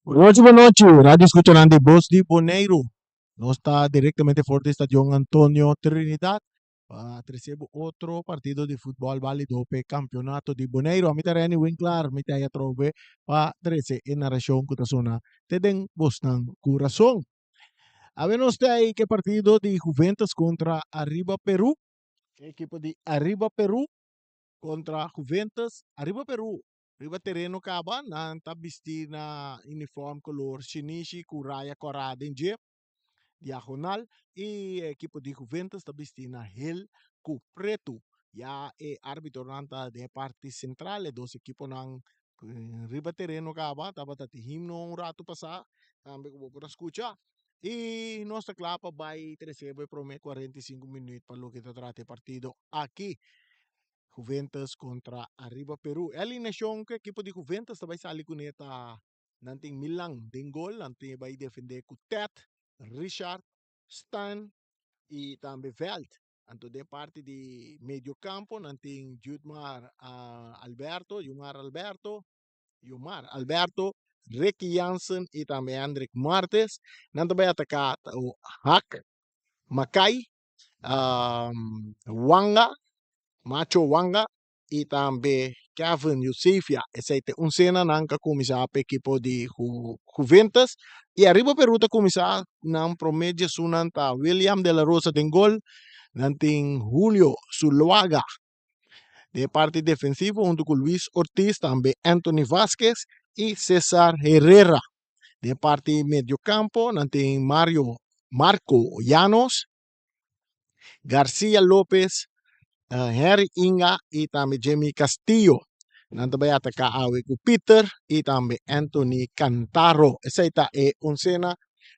Buenochi, buenochi, radio escuchanan di Bos di Boneiru. Nos ta directamente for di Stadion Antonio Trinidad pa trece bo otro partido di futbol balido p'e campeonato di Boneiru. Ami ta Renny Winklaar, mi ta ahí atrobe pa trece e narracion cu ta sona te den bosnan curason. Awe nos ta ahí cu e partido di Juventus contra Arriba Peru. E ekipo di Arriba Peru contra Juventus. Arriba Peru riba tereno caba, nan ta bisti na uniform color shinishi cu raya cora den dje, diagonal, y e ekipo di Juventus ta bisti na hel cu pretu. Ya e arbitronan ta den e parti central, e dos ekiponan riba tereno caba, tabata tin himno un rato pasa, tambe cu bo por a scucha. Y nos ta cla pa bay trece bo e prome 45 minuut pa loke ta trata e partido aki. Juventus contra Arriba Peru. E alineacion cu ekipo di Juventus ta bay sali cune ta nan tin Milan den gol, nan tin bay defende cu Ted, Richard, Stan y tambe Veld. Anto den parti di medio campo nan tin Judmar Alberto, Jumar Alberto, Jomar Alberto, Ricky Jansen y tambe Hendrik Martes. Nan ta bay ataca Hak, Makai, Wanga, Macho Wanga y tambe Kevin Yosefia. Esey ta un cena nan ka cuminsa pa ekipo di Juventus. Y ariba Peru ta cuminsa nan prome djesunan ta William de la Rosa den gol. Nan tin Julio Zuluaga Den parti defensivo hunto cu Luis Ortiz tambe Anthony Vasquez y Cesar Herrera. Den parti mediocampo nan tin Mario Marco Llanos, Garcia Lopez, Henry Inga y tambe Jimmy Castillo. Nan ta bay ataca awe cu Peter y tambe Anthony Cantaro. Esey ta e oncena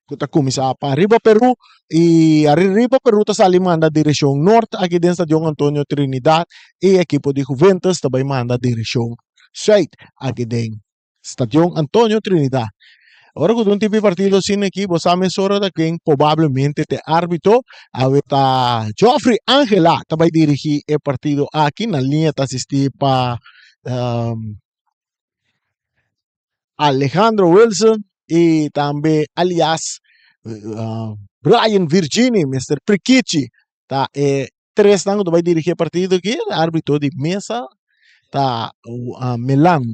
ku ta kuminsá pa riba Peru i riba Peru ta sali manda direkshon nort aki den Stadion Antonio Trinidad i ekipo di Juventus ta bai manda direkshon sùit aki den Stadion Antonio Trinidad. Ora ku ta un tipo di partido asina aki bo sa mesora ta ken probablemente ta e arbitro. Awe ta Geoffrey Angela ta bai dirigí e partido aki na liña ta asistí pa Alejandro Wilson y tambe alias Brian Virgini, Mister Prikichi ta e tresnan ku ta bai dirigi e partido aki. Arbitro di mesa ta Milan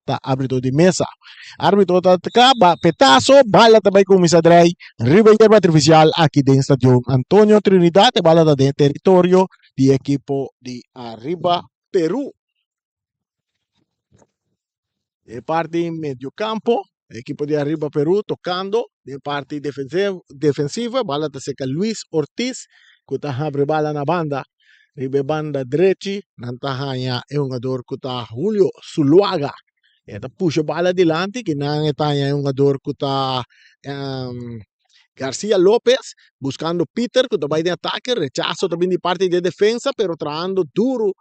ta arbitro di mesa. Arbitro ta kla petaso, bala ta bai kuminsá drai riba yerba artifisial aki den Stadion Antonio Trinidad. E bala ta den teritorio di ekipo di Arriba Peru. E parti medio campo, equipo di Arriba Peru tocando den parti defensivo, bala ta seca Luis Ortiz cu ta habri bala na banda, riba e banda drechi nan ta haya e hungador cu ta Julio Zuluaga, e ta pusha bala dilanti kinan e ta haya e hungador cu ta Garcia Lopez buscando Peter cu ta bay den atake, rechazo ta bin di parti di e defensa pero trahando duro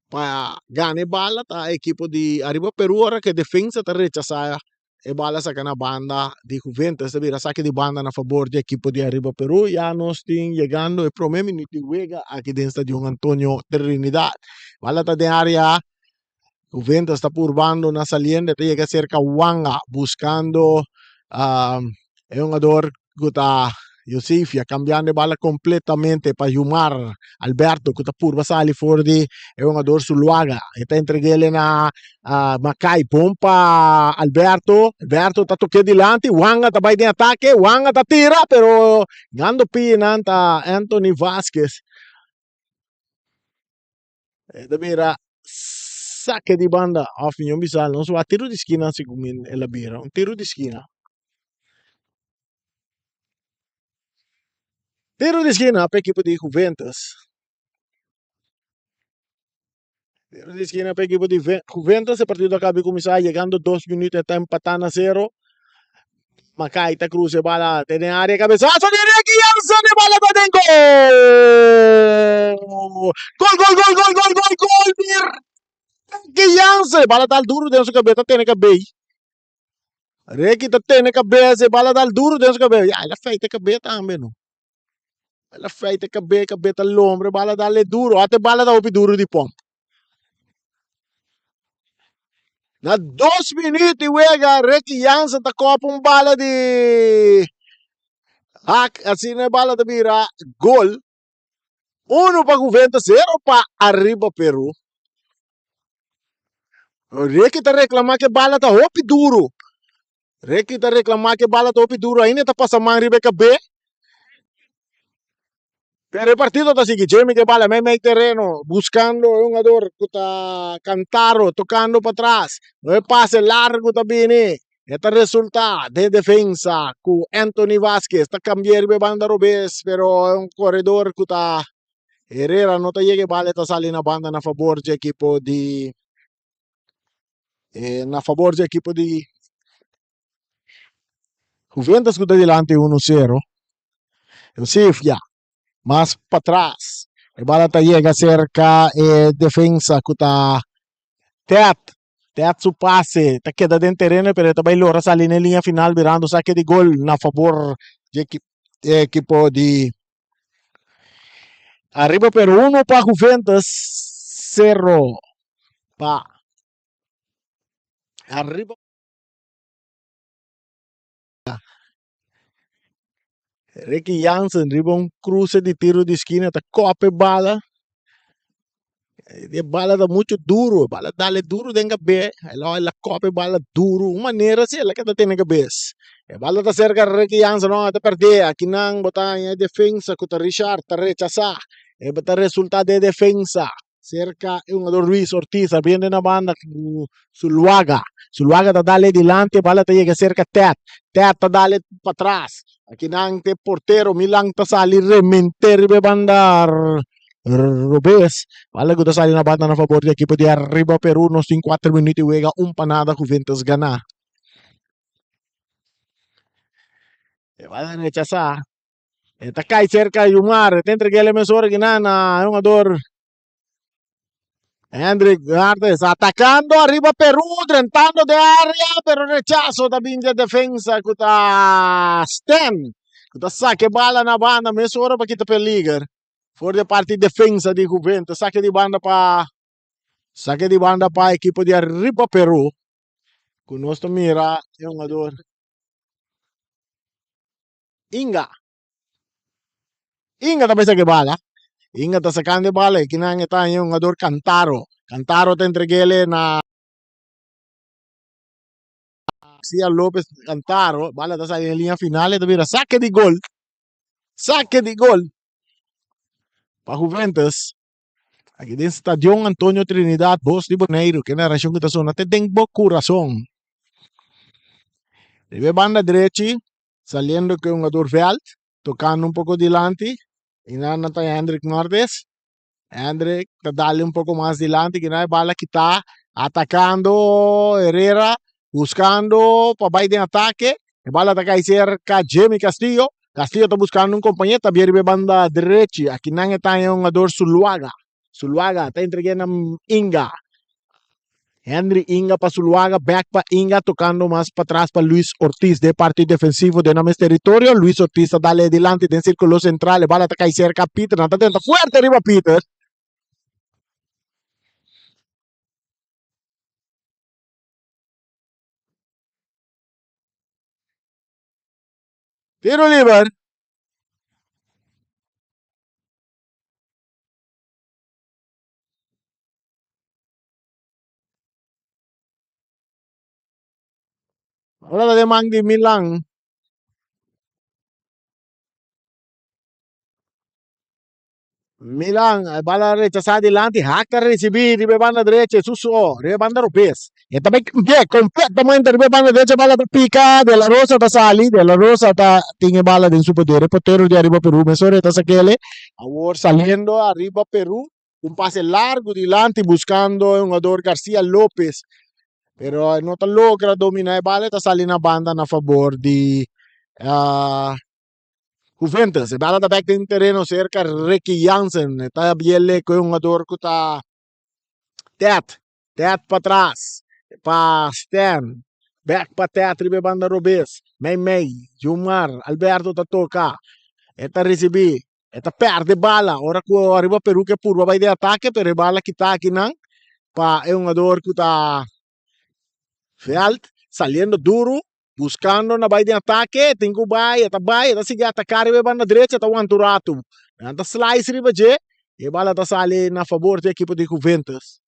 pa gana e bala ta ekipo di Ariba Peru ora ku e defensa ta rechasá e bala saka na banda di Juventus ta bira saki di banda na fabor di ekipo di Ariba Peru. Ya nos tin yegando e prome minüt di wega aki den Stadion Antonio Trinidad. Bala ta den area Juventus ta purbando na saliendo ta yega serka Wanga buskando e hungador ku ta Yosefia kambiando e bala kompletamente pa Yumar Alberto ku ta purba sali for di e hungador Zuluaga. E ta entreg'el na Makai bon pa Alberto. Alberto ta tok'é dilanti. Wanga ta bai den atake. Wanga ta tira pero gando pie nan ta Anthony Vasquez. E ta bira sake di banda of mi bisa nos wak tiro di skina segun el a bira un tiro di skina. Tiro di skina pa ekipo di Juventus. Tiro di skina pa ekipo di Juventus e partido a kaba di kuminsá yegando dos minüt e ta empatá na sero. Makai ta cruza e bala te den area cabezazo di Ricky Jansen e bala ta den gol! Gol gol gol gol gol gol gol di Ricky Jansen! E bala ta al duro den su cabeza ta tene cabey. Ricky ta tene cabeza e bala ta al duro den su cabeza. Ya el a feita cabeza tambe no. El a feita cabeza, cabeza ta lombre, bala dale duro. Ate bala ta hopi duro di pomp. Na dos minuut di wega Ricky Jansen ta kop un bala di hak asina e bala ta bira gol. Uno pa Juventus, zero pa Arriba Peru. Ricky ta reclama ke bala ta hopi duro. Ricky ta reclama ke bala ta hopi duro. Ainda ta pasa man riba e kabe. Pero e partido ta sigui. Jamie ke bala mei mei tereno buscando e hungador ku ta Cantaro tocando patras. No e pase largo ta bini. E ta resulta den defensa ku Anthony Vasquez ta cambia riba e banda robes pero e un corredor ku ta Herrera no ta yega e bala e ta sali na banda na fabor dje ekipo di na fabor dje ekipo di Juventus ku ta dilanti uno sero. Sifia mas patras e bala ta yega serka e defensa ku ta Ted. Ted su pase ta keda den tereno pero e ta bai lora sali na e liña final birando sake di gol na fabor dje ekipo di Arriba pero uno pa Juventus sero pa Arriba. Ricky Jansen riba un cruce di tiro di esquina ta kop e bala. E bala ta mucho duro, e bala dale duro den kabes. El a kop e bala duro, un manera si el a keda tene kabes. E bala ta serka Ricky Jansen, no, e ta perde. Akinan bo ta haña e defensa ku ta Richard ta rechasá. E ta resulta den defensa. Serka e hungador Luis Ortiz abriendo na banda ku Zuluaga. Zuluaga ta dale dilanti, bala ta yega serka Ted. Ted ta dale patras. Akinan te portero Milan ta sali remente riba e banda robes. Bala ku ta sali na banda na fabor di ekipo di Arriba Peru. Nos tin kuater minuut di wega, un pa nada Juventus gana. E bala rechasá. E ta kai serka Yumar, e ta entreg'el e mesora kinan na e hungador Hendrik Duarte. Atakando ariba Peru, drentando den area, pero rechaso ta bin dje defensa ku ta Stan, ku ta saka e bala na banda mesora pa kita peliger for di e parti defensa di Juventus. Sake di banda pa sake di banda pa ekipo di ariba Peru, ku nos ta mira e hungador Inga. Inga ta bai saka e bala. Inga ta sakando e bala i kinan e ta haña e hungador Cantaro. Cantaro ta entreg'el na Garcia Lopez Cantaro. Bala ta sali na liña final e ta bira sake di gol. Sake di gol pa Juventus. Aki den Stadion Antonio Trinidad, Bos di Boneiru, ke narashon ku ta sona te den bo kurason. Riba e banda drechi, saliendo ku e hungador Veld, tokando un poko dilanti, i nan nan ta Hendrik Nortes. Hendrik ta dale un poko mas dilanti, kinan e bala kita, atakando Herrera, buskando pa bai den atake. E bala ta kai serka Jimmy Castillo. Castillo ta buskando un kompañé, ta bia riba e banda drechi. Akinan e ta haña e hungador Zuluaga. Zuluaga ta entreg'é na Inga. Henry Inga pa Zuluaga, bek pa Inga, tokando mas patras pa Luis Ortiz den parti defensivo den nan mes teritorio. Luis Ortiz ta dale dilanti den sirkulo sentral. E bala ta kai serka Peter. Nan ta tenta fuerte riba Peter. Tiro liber. Bola ta den man di Milan. Milan, e bala rechasá dilanti, Haak ta risibí riba e banda drecha, e suso riba e banda robes. E ta bai kambi'é kompletamente riba e banda drecha, e bala ta pika, De La Rosa ta sali, De La Rosa ta tin e bala den su poder, e portero di Ariba Peru mesora e ta sak'el, awor saliendo Ariba Peru, un pase largu dilanti buskando e hungador Garcia Lopez, pero e no ta logra dominá e bala, e ta sali na banda na fabor di Juventus. E bala ta bek den tereno serka Ricky Jansen. E ta biele ku e hungador ku ta Ted. Ted patras pa Stan. Bek pa Ted riba e banda robes. Mei mei. Jumar Alberto ta toka. E ta risibí. E ta perde bala ora ku Ariba Peru ke purba bai den atake pero e bala kita akinan pa e hungador ku ta. Veld saliendo duru, buskando na bai den atake, tin ku bai, e ta bai, e ta sigui ataká riba e banda drechi, e ta wanta un ratu. Nan ta slice riba dje i e bala ta sali na fabor di ekipo di Juventus.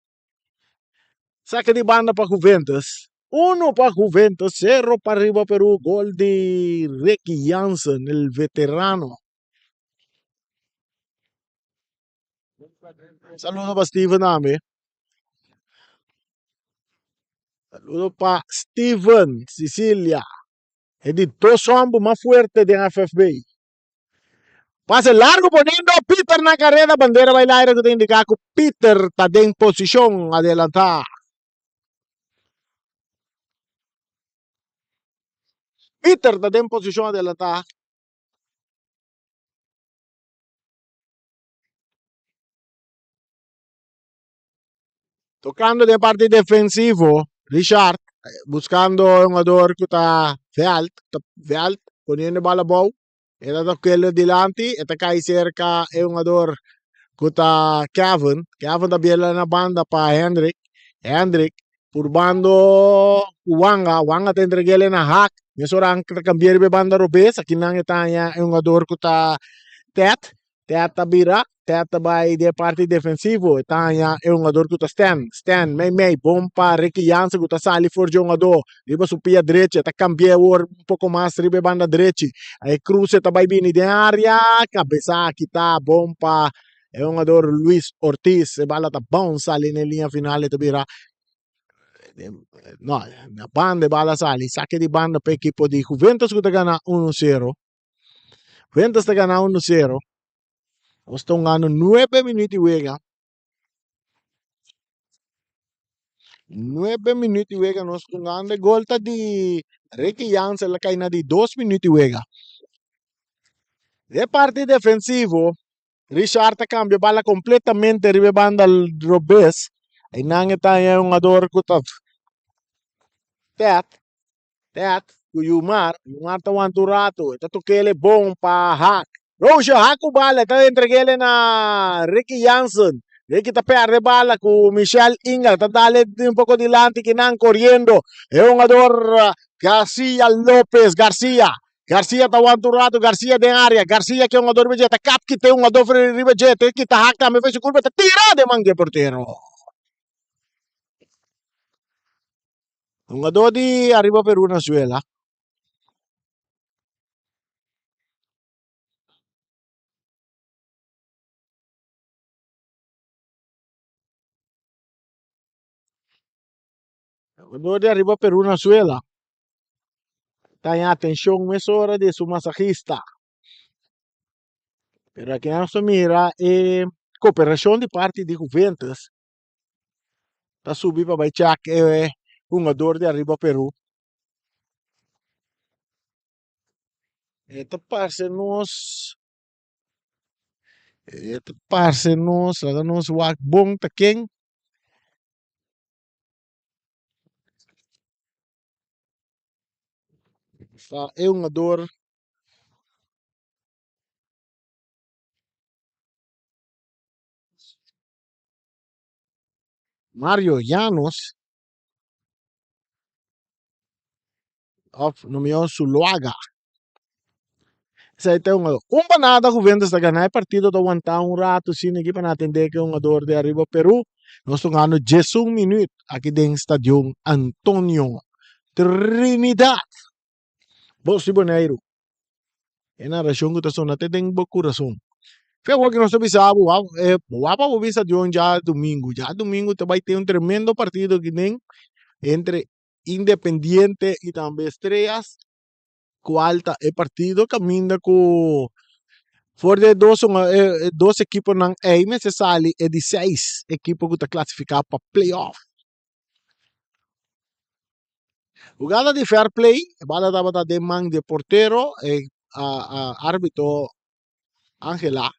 Saka di banda pa Juventus. Uno pa Juventus, sero pa Riba Peru, gol di Ricky Jansen, el veterano. Saludo pa Steven tambe. Saludo pa Steven Sicilia. E di dos homber mas fuerte den FFB. Pase largo poniendo Peter na carrera. Bandera bai laire ku ta indica ku Peter ta den posicion adelanta. Peter ta den posicion adelanta. Tocando den parti defensivo, Richard buscando e hungador cu ta Veld, ta Veld poniendo e bal abou, e ta tokelo dilanti, e ta cay cerca e hungador cu ta Kevin, Kevin ta biela na banda pa Hendrik, Hendrik purbando cu Wanga, Wanga ta entregele na Hak, mesora Hak ta cambia riba e banda robes, akinan e ta haña e hungador cu ta Ted, Ted ta bira, Ted ta bai den e parti defensivo, e ta haña e hungador ku ta Stan, Stan mei mei, bon pa Ricky Jansen ku ta sali for dje hungador riba su pia drechi, e ta kambi'é awor un poko mas riba e banda drechi, e kruse ta bai bini den área, kabesa kita bon pa e hungador Luis Ortiz, e bala ta bounce sali na e liña final e ta bira no na banda e bala sali, sake di banda pa ekipo di Juventus ku ta gana uno sero. Juventus ta gana uno sero. Nos ta hungando nuebe minuut di wega. Nuebe minuut di wega nos ta hungando. E gol ta di Ricky Jansen. El a kai na di dos minuut di wega. Den parti defensivo, Richard ta cambia bala completamente riba e banda robes. Einan e ta haña e hungador ku ta Ted. Ted ku Yumar, Yumar ta wanta un rato, e ta tok'el e bon pa Hak. Roosje, Hak ku bala, e ta entreg'el na Ricky Jansen. Ricky ta perde bala ku Michel Inga, ta dale un poko dilanti kinan koriendo. E hungador Garcia Lopez, Garcia, Garcia ta wanta un rato, Garcia den area, Garcia ke hungador riba dje, ta kap kita e hungador riba dje, ta kita Hak tambe for su kurpa, ta tira den man di e portero. Hungadó di Arriba Peru na suela. Hungadó di Arriba Peru na suela. Ta haña atenshon mesora di su masahista. Pero aki nos ta mira e koperashon di parti di Juventus. Ta subi pa bai chek e hungador di ariba Peru. E ta parse nos, e ta parse nos, laga nos wak bon ta ken. Ta e hungador. Mario Llanos of no mihó Zuluaga. Esei ta e hungador. Un pa nada Juventus ta gana e partido ta wantá un ratu asina aki pa nan atendé ku e hungador di ariba Peru. Nos ta hungando diesun minüt aki den Stadion Antonio Trinidad. Bos di Boneiru. E narashon ku ta sona te den bo kurason. Fe awor ku nos ta bisa bo, bo wak pa bo bin stadion djadumingu. Djadumingu ta bai tin un tremendo partido aki den entre Independiente i tambe Estrellas, kual ta e partido kaminda ku for di e dos e dos ekiponan ei mester sali e di seis ekipo ku ta klasifiká pa play-off. Hugada di fair play, e bala tabata den man di e portero, e arbitro Angela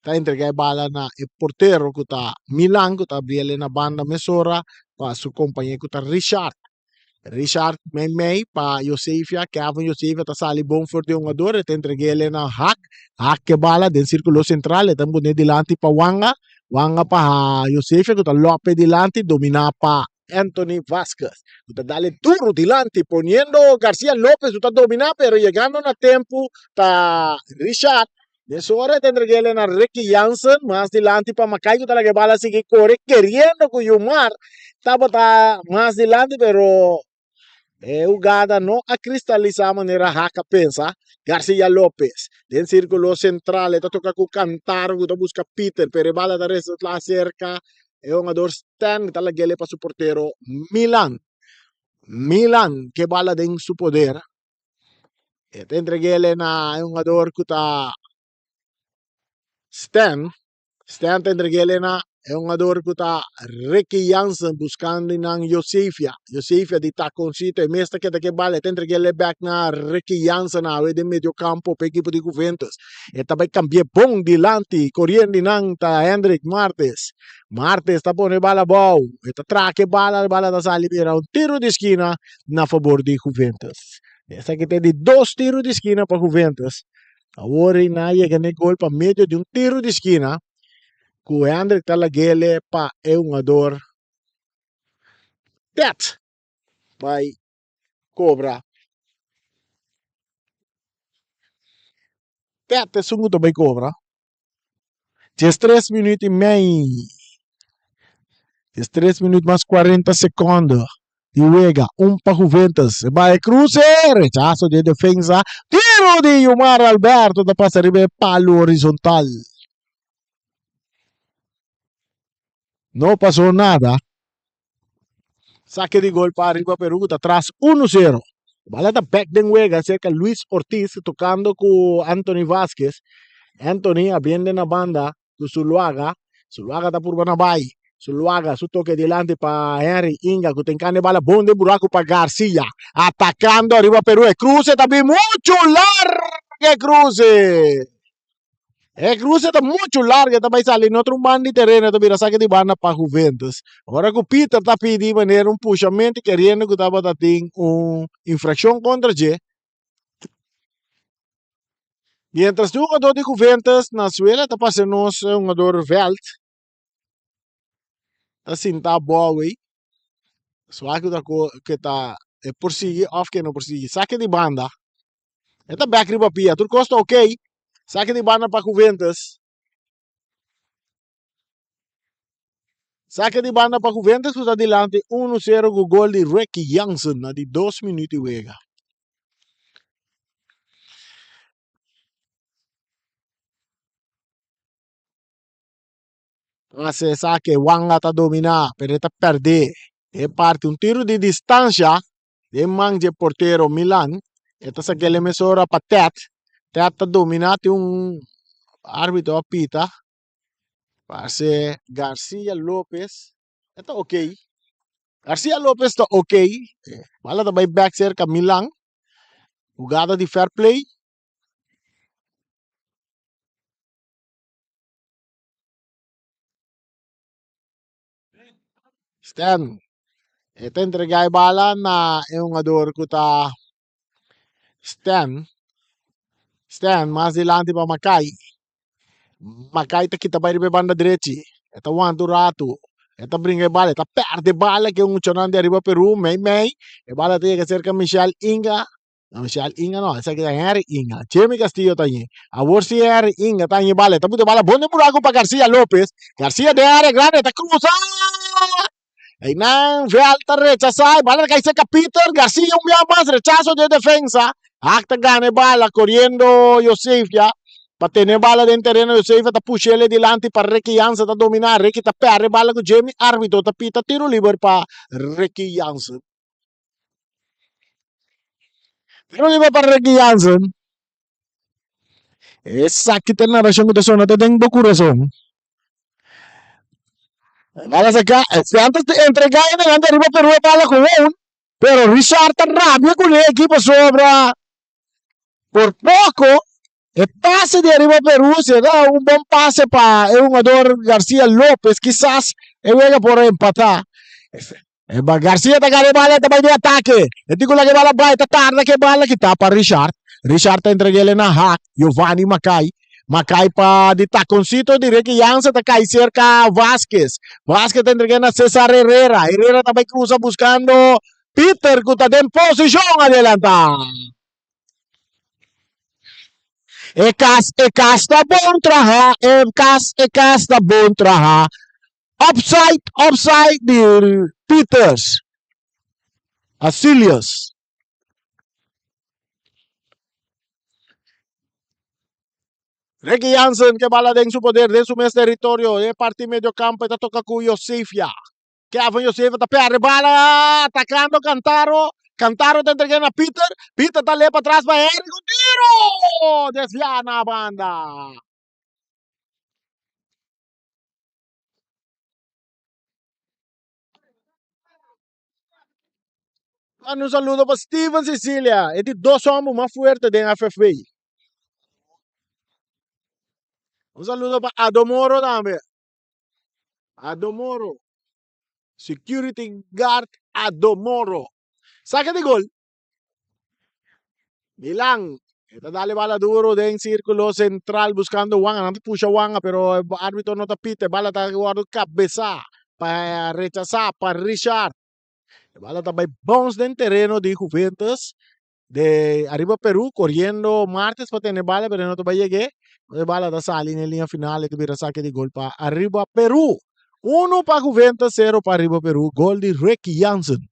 ta entrega e bala na e portero ku ta Milan ku ta abriel na banda mesora pa su kompañer ku ta Richard. Richard meimei pa Josefia, Kevin Josefia ta sali bon for di hungador, e ta entreg'el na Hak, Hak ke bala den sirkulo sentral, e ta pone dilanti pa Wanga, Wanga pa Josefia ku ta lope dilanti, dominá pa. Anthony Vasquez ku ta dale duro dilanti poniendo Garcia Lopez ku ta domina pero yegando na tempu ta Richard. Nes ora e ta entreg'el na Ricky Jansen mas dilanti pa Makai ku ta laga e bala sigui kore keriendo ku Yumar tabata mas dilanti pero E hugada no a kristalisá manera Haak a pensa. Garcia Lopez den sirkulo sentral e ta toka ku Cantaro ku ta buska Peter pero e bala ta resultá serka e hungador Stan ku ta lag'el pa su portero Milan. Milan ke bala den su poder e ta entreg'el na e hungador ku ta Stan. Stan ta entreg'é na e hungador ku ta Ricky Jansen buskando nan Josefia. Josefia di takoncito e mes ta keda ke bala e ta entreg'é bek na Ricky Jansen awe den medio kampo pa ekipo di Juventus. E ta bai kambi'é bon dilanti koriendo nan ta Hendrik Martes. Martes ta pone bala abou e ta traka e bala e bala ta sali bira un tiro di skina na fabor di Juventus. Esaki ta e di dos tiro di skina pa Juventus. Awor Reina a yega na e gol pa medio di un tiro di skina ku Hendrik ta lag'ele pa e hungador Tet bai kobra. Tet esun ku ta bai kobra. 13 minuut i mei. 13 minuut mas 40 sekondo di wega. Un pa Juventus. E bai cruce. Rechazo di e defensa. Tiro di Yomar Alberto ta pasa riba e palo horizontal. No pasó nada. Sake di gol pa Ariba Peru ku ta tras 1-0. Bala ta bek den wega serka Luis Ortiz tokando ku Anthony Vasquez. Anthony a biende na banda ku Zuluaga. Zuluaga ta purba na bai. Zuluaga su toke dilanti pa Henry Inga ku ta enkanda e bala bon den buraku pa Garcia. Atakando Ariba Peru. E kruse ta bin muchu largu e kruse. E cruce ta mucho largo, e ta bai sali na otro banda di tereno, e ta bira saki di banda pa Juventus. Ora ku Peter ta pidi manera un pushamento keriendo ku tabata tin un infraccion kontra dje. Mientras tin un jugador di Juventus na suela ta pasa nos e hungador Veld ta sinta abou ei. Suak ku ta ku ta e por sigui of ke no por sigui. Saki di banda. E ta bek riba pia. Tur kos ta ok. Saki di banda pa Juventus. Saki di banda pa Juventus ku ta dilanti 1-0 ku gol di Ricky Jansen na di dos minuut di wega. Pase esaki Wanga ta domina pero e ta perde e parti un tiro di distancia den man dje portero Milan e ta sak'el mesora pa Tet Tet ta domina tin un arbitro a pita parse Garcia Lopez e ta ok Garcia Lopez ta ok bala ta bai bek serka Milan hugada di fair play. Stan e ta entrega e bala na e hungador ku ta Stan. Stan mas dilanti pa Makai. Makai ta kita bai riba e banda drechi. E ta wanta un ratu. E ta bringa e bala, e ta perde e bala ke un muchanan di ariba Peru mei mei. E bala ta yega serka Michel Inga. No Michel Inga no, esaki ta Henry Inga. Jimmy Castillo ta ñe. Awor si Henry Inga ta ñe bala, e ta buta e bala bon den buraco pa Garcia Lopez. Garcia den area grande, ta cruza! Einan Veld ta rechasa, e bala ta cay cerca Peter. Garcia un bia mas, rechazo di e defensa. Haak ta gana e bala, coriendo Josefia pa tene e bala den tereno. Josefia ta push'el e dilanti pa Ricky Jansen ta domina. Ricky ta perde e bala cu Jimmy. Arbitro ta pita tiro liber pa Ricky Jansen. Tiro liber pa Ricky Jansen. Esaki ta e narashon ku ta sona te den bo kurason. Bala saka, antes di entrega e nan ariba Peru e bala gewoon, pero Richard ta rabia ku e ekipo sobra por poko e pase di ariba Peru si e da un bon pase pa e hungador Garcia Lopez kisas e wega por a empata. E ba Garcia ta gana e bala e ta bai den atake. E tin ku laga e bala bai, ta tarda ku e bala kita pa Richard. Richard ta entreg'el na Haak, Giovanni Makai. Makai pa di taconcito di Ricky Jansen ta kai cerca Vasquez. Vasquez ta entrega na Cesar Herrera. Herrera ta bai cruza buscando Peter cu ta den posicion adelanta. E cas, e cas ta bon traha, e cas, e cas ta bon traha. Offside, offside di Peters. Asilius. Ricky Jansen ke bala den su poder, den su mes territorio, e parti medio campo, e ta toca cu Josefia. Kevin Josefia ta perde bala, atacando Cantaro. Cantaro ta entrega na Peter. Peter ta le pa tras pa Henry cu tiro! Desvia na banda. Manda un saludo pa Steven Cecilia, e di dos homber mas fuerte den FFB. Un saludo pa Adomoro tambe. Adomoro. Security guard Adomoro. Saca di gol. Milan. E ta dale bala duro den círculo central buscando Wanga. Nan ta pusha Wanga, pero arbitro no ta pita. E bala ta wordo cabeza pa rechasa pa Richard. E bala ta bai bounce den tereno di Juventus de Arriba Peru coriendo Martes pa tene bala pero no ta bai yeg'é. E bala ta sali den linea final e ta bira saque di gol pa Arriba Peru. Uno pa Juventus, cero pa Arriba Peru. Gol di Rick Jansen.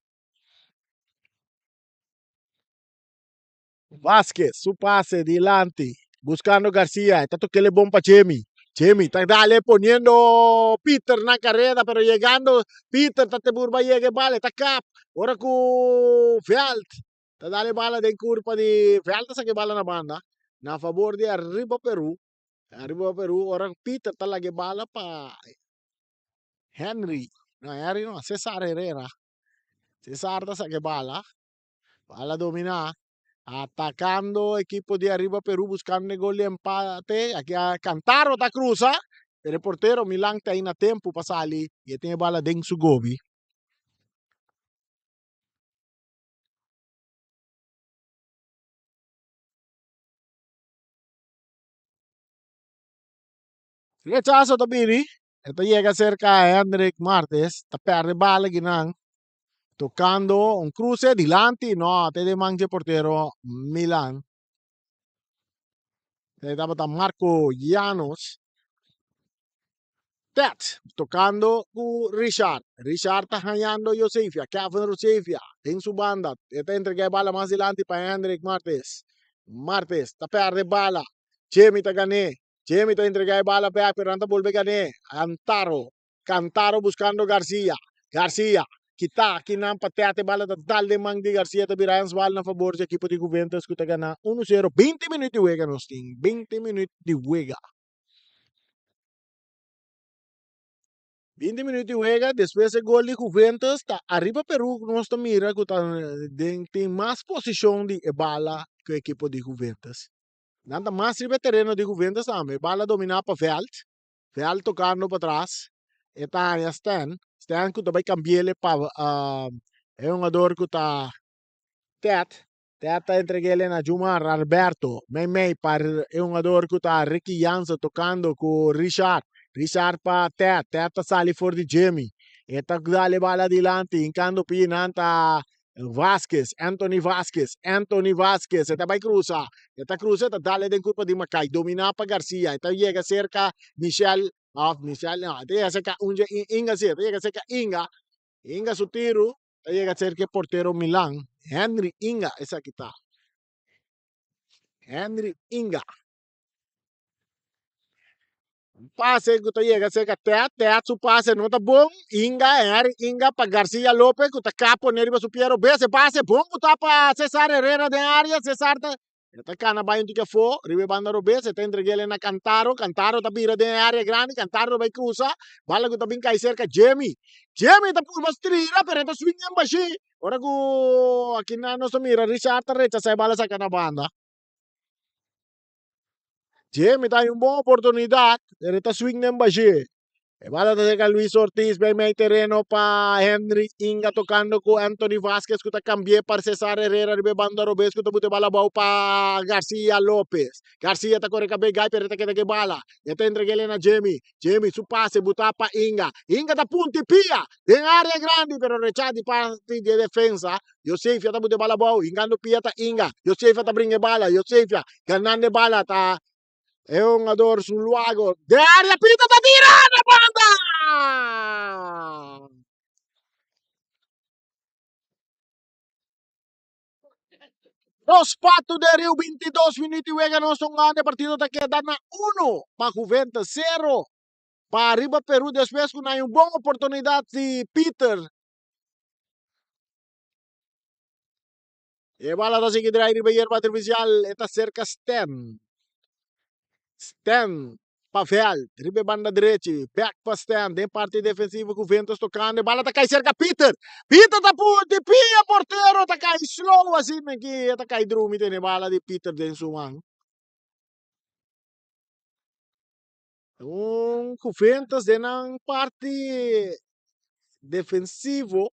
Vasquez su pase dilanti buscando Garcia e ta tokele bon pa Jimmy. Jimmy ta dale poniendo Peter na careda pero yegando Peter ta te burba yega e bala e ta kap ora cu Veld ta dale bala den curpa di Veld ta saca e bala na banda na favor di Arriba Peru. Arriba Peru ora Peter ta laga e bala pa Henry no Henry no Cesar Herrera. Cesar ta saca e bala. Bala dominá. Atacando equipo di Arriba Peru buscando e gol di empate. Aki a Cantaro ta cruza. Pero e portero Milan ta ahí na tempo pa sali y e tin e bala den su gobi. Rechazo ta bini. E ta yega cerca Hendrik Martes. Ta perde bala kinan. Tocando un cruce dilanti, no, te den man dje portero Milan. E tabata Marco Llanos. Tet tocando cu Richard. Richard ta hañando Josefia, Kevin Josefia den su banda. E ta entrega e bala mas dilanti pa Hendrik Martes. Martes ta perde bala. Jimmy ta gané. Jimmy ta entrega e bala bek pero nan ta bolbe gané. Antaro Cantaro buscando Garcia. Garcia kita aki nan pa Tete bala ta dal den man di Garcia ta bira handsbal na fabor di ekipo di Juventus ku ta gana uno sero. Binti minuut di wega nos tin. Binti minuut di wega. Binti minuut di wega despues e gol di Juventus ta ariba Peru nos ta mira ku ta den tin mas posishon di e bala ku ekipo di Juventus. Nan ta mas riba e tereno di Juventus tambe. Bala domina pa Veld. Real tocando patras e ta haña Stan. Stan cu ta bay cambiele pa e hungador cu ta Ted. Ted ta entregele na Jumar Alberto. Meimei pa e hungador cu ta Ricky Jansen tocando cu Richard. Richard pa Ted. Ted ta sali for di Jimmy. E ta dale bala dilanti hincando pie nan ta Vasquez, Anthony Vasquez, Anthony Vasquez, e ta bai cruza, e ta cruza, e ta dale den curpa di Mackay, domina pa Garcia, e ta yega cerca Michel, of Michel, no, e ta yega cerca un dje Inga si, e ta yega cerca Inga, Inga su tiro ta yega cerca e portero Milan, Henry Inga esaki ta, Henry Inga. Un pase ku ta yega serka Ted, Ted su pase no ta bon, Inga, Henry Inga pa Garcia Lopez ku ta kap pone riba su pie robes, e pase bon ku ta pa Cesar Herrera den area, Cesar ta e ta kana bai un tiki afó riba e banda robes, e ta entreg'el na Cantaro, Cantaro ta bira den e area grandi, Cantaro ta bai krusa, bala ku ta bin kai serka Jimmy, Jimmy ta purba strira pero e ta swing en bashí, ora ku akinan nos ta mira Richard ta rechasá e bala saka na banda. Dje mi ta hay un bon oportunidad, pero e ta swing den bashé. E bala ta serka Luis Ortiz bay mei tereno pa Henry Inga tocando cu Anthony Vasquez cu ta cambie pa Cesar Herrera riba e banda robes cu ta buta e bala abao pa Garcia Lopez. Garcia ta core cabe gai pero e ta keda cu e bala. E ta entrega na Jimmy. Jimmy su pase buta pa Inga. Inga ta punti pia den area grandi pero rechaza di parti di e defensa. Josefia ta buta e bala abao hingando pia ta Inga. Josefia ta bringa e bala. Josefia ganando e bala ta E hungador Zuluago de área pita ta tira na banda! Dos pato de Riu 22 minuut di wega nos un gana e partido ta keda na 1 pa Juventus 0 pa Arriba Peru despues ku nan un bon oportunidad di Peter. E bala ta sigui drai riba yerba artificial, e ta serka Stan. Stan pa veld, riba e banda drechi, bek pa Stan, den parti defensivo ku Ventus tokando, e bala ta kai serka Peter. Peter ta punti pia portero ta kai slow asina ki e ta kai drumi tene bala di Peter den su man. Un Juventus den nan parti defensivo.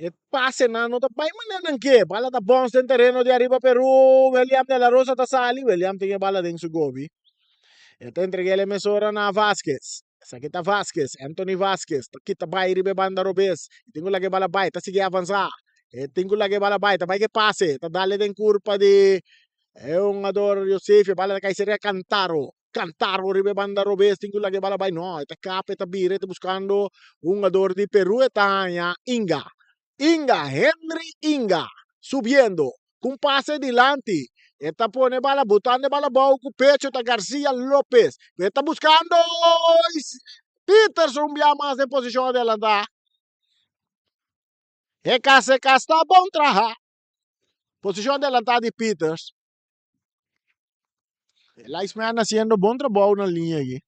E pasenan no ta bai manera nan ke. Bala ta bons den tereno di ariba Peru. William de la Rosa ta sali. William tin e bala den su gobi. E ta entreg'el e mesora na Vasquez. Esaki ta Vasquez, Anthony Vasquez. Ta kita bai riba e banda robes. E tin ku laga e bala bai. Ta sigui avansa. E tin ku laga e bala bai. Ta bai ke pase. Ta dale den kurpa di e hungador Yosef. E bala ta kai serka Cantaro. Cantaro riba e banda robes tin cu laga e bala bay no e ta capa e ta bira e ta buscando hungador di Peru e ta haña Inga Inga Henry Inga subiendo cu un pase dilanti e ta pone e bala botando e bala abao cu pecho ta Garcia Lopez e ta buscando Peterson un bia mas den posicion adelanta e cas e cas ta bon traha posicion adelanta di Peters. E linesman haciendo bon trabou na liña aki.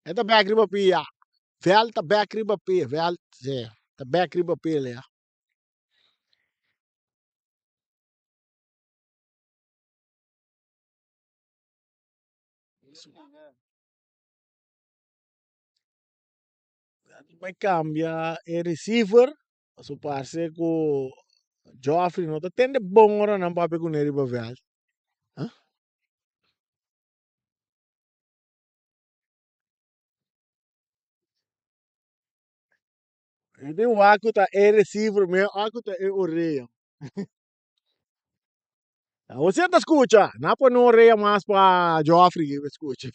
E ta bek riba pia. Veld ta bek riba pia. Veld, sí, ta bek riba pia. Ya. Bai cambia e receiver pasobra parse cu Geoffrey no ta tende bon ora nan papia cune riba veld. E tin wak cu ta e receiver mi wak cu ta e orea. Awor ta scucha, nan a pone un orea mas pa Geoffrey scucha.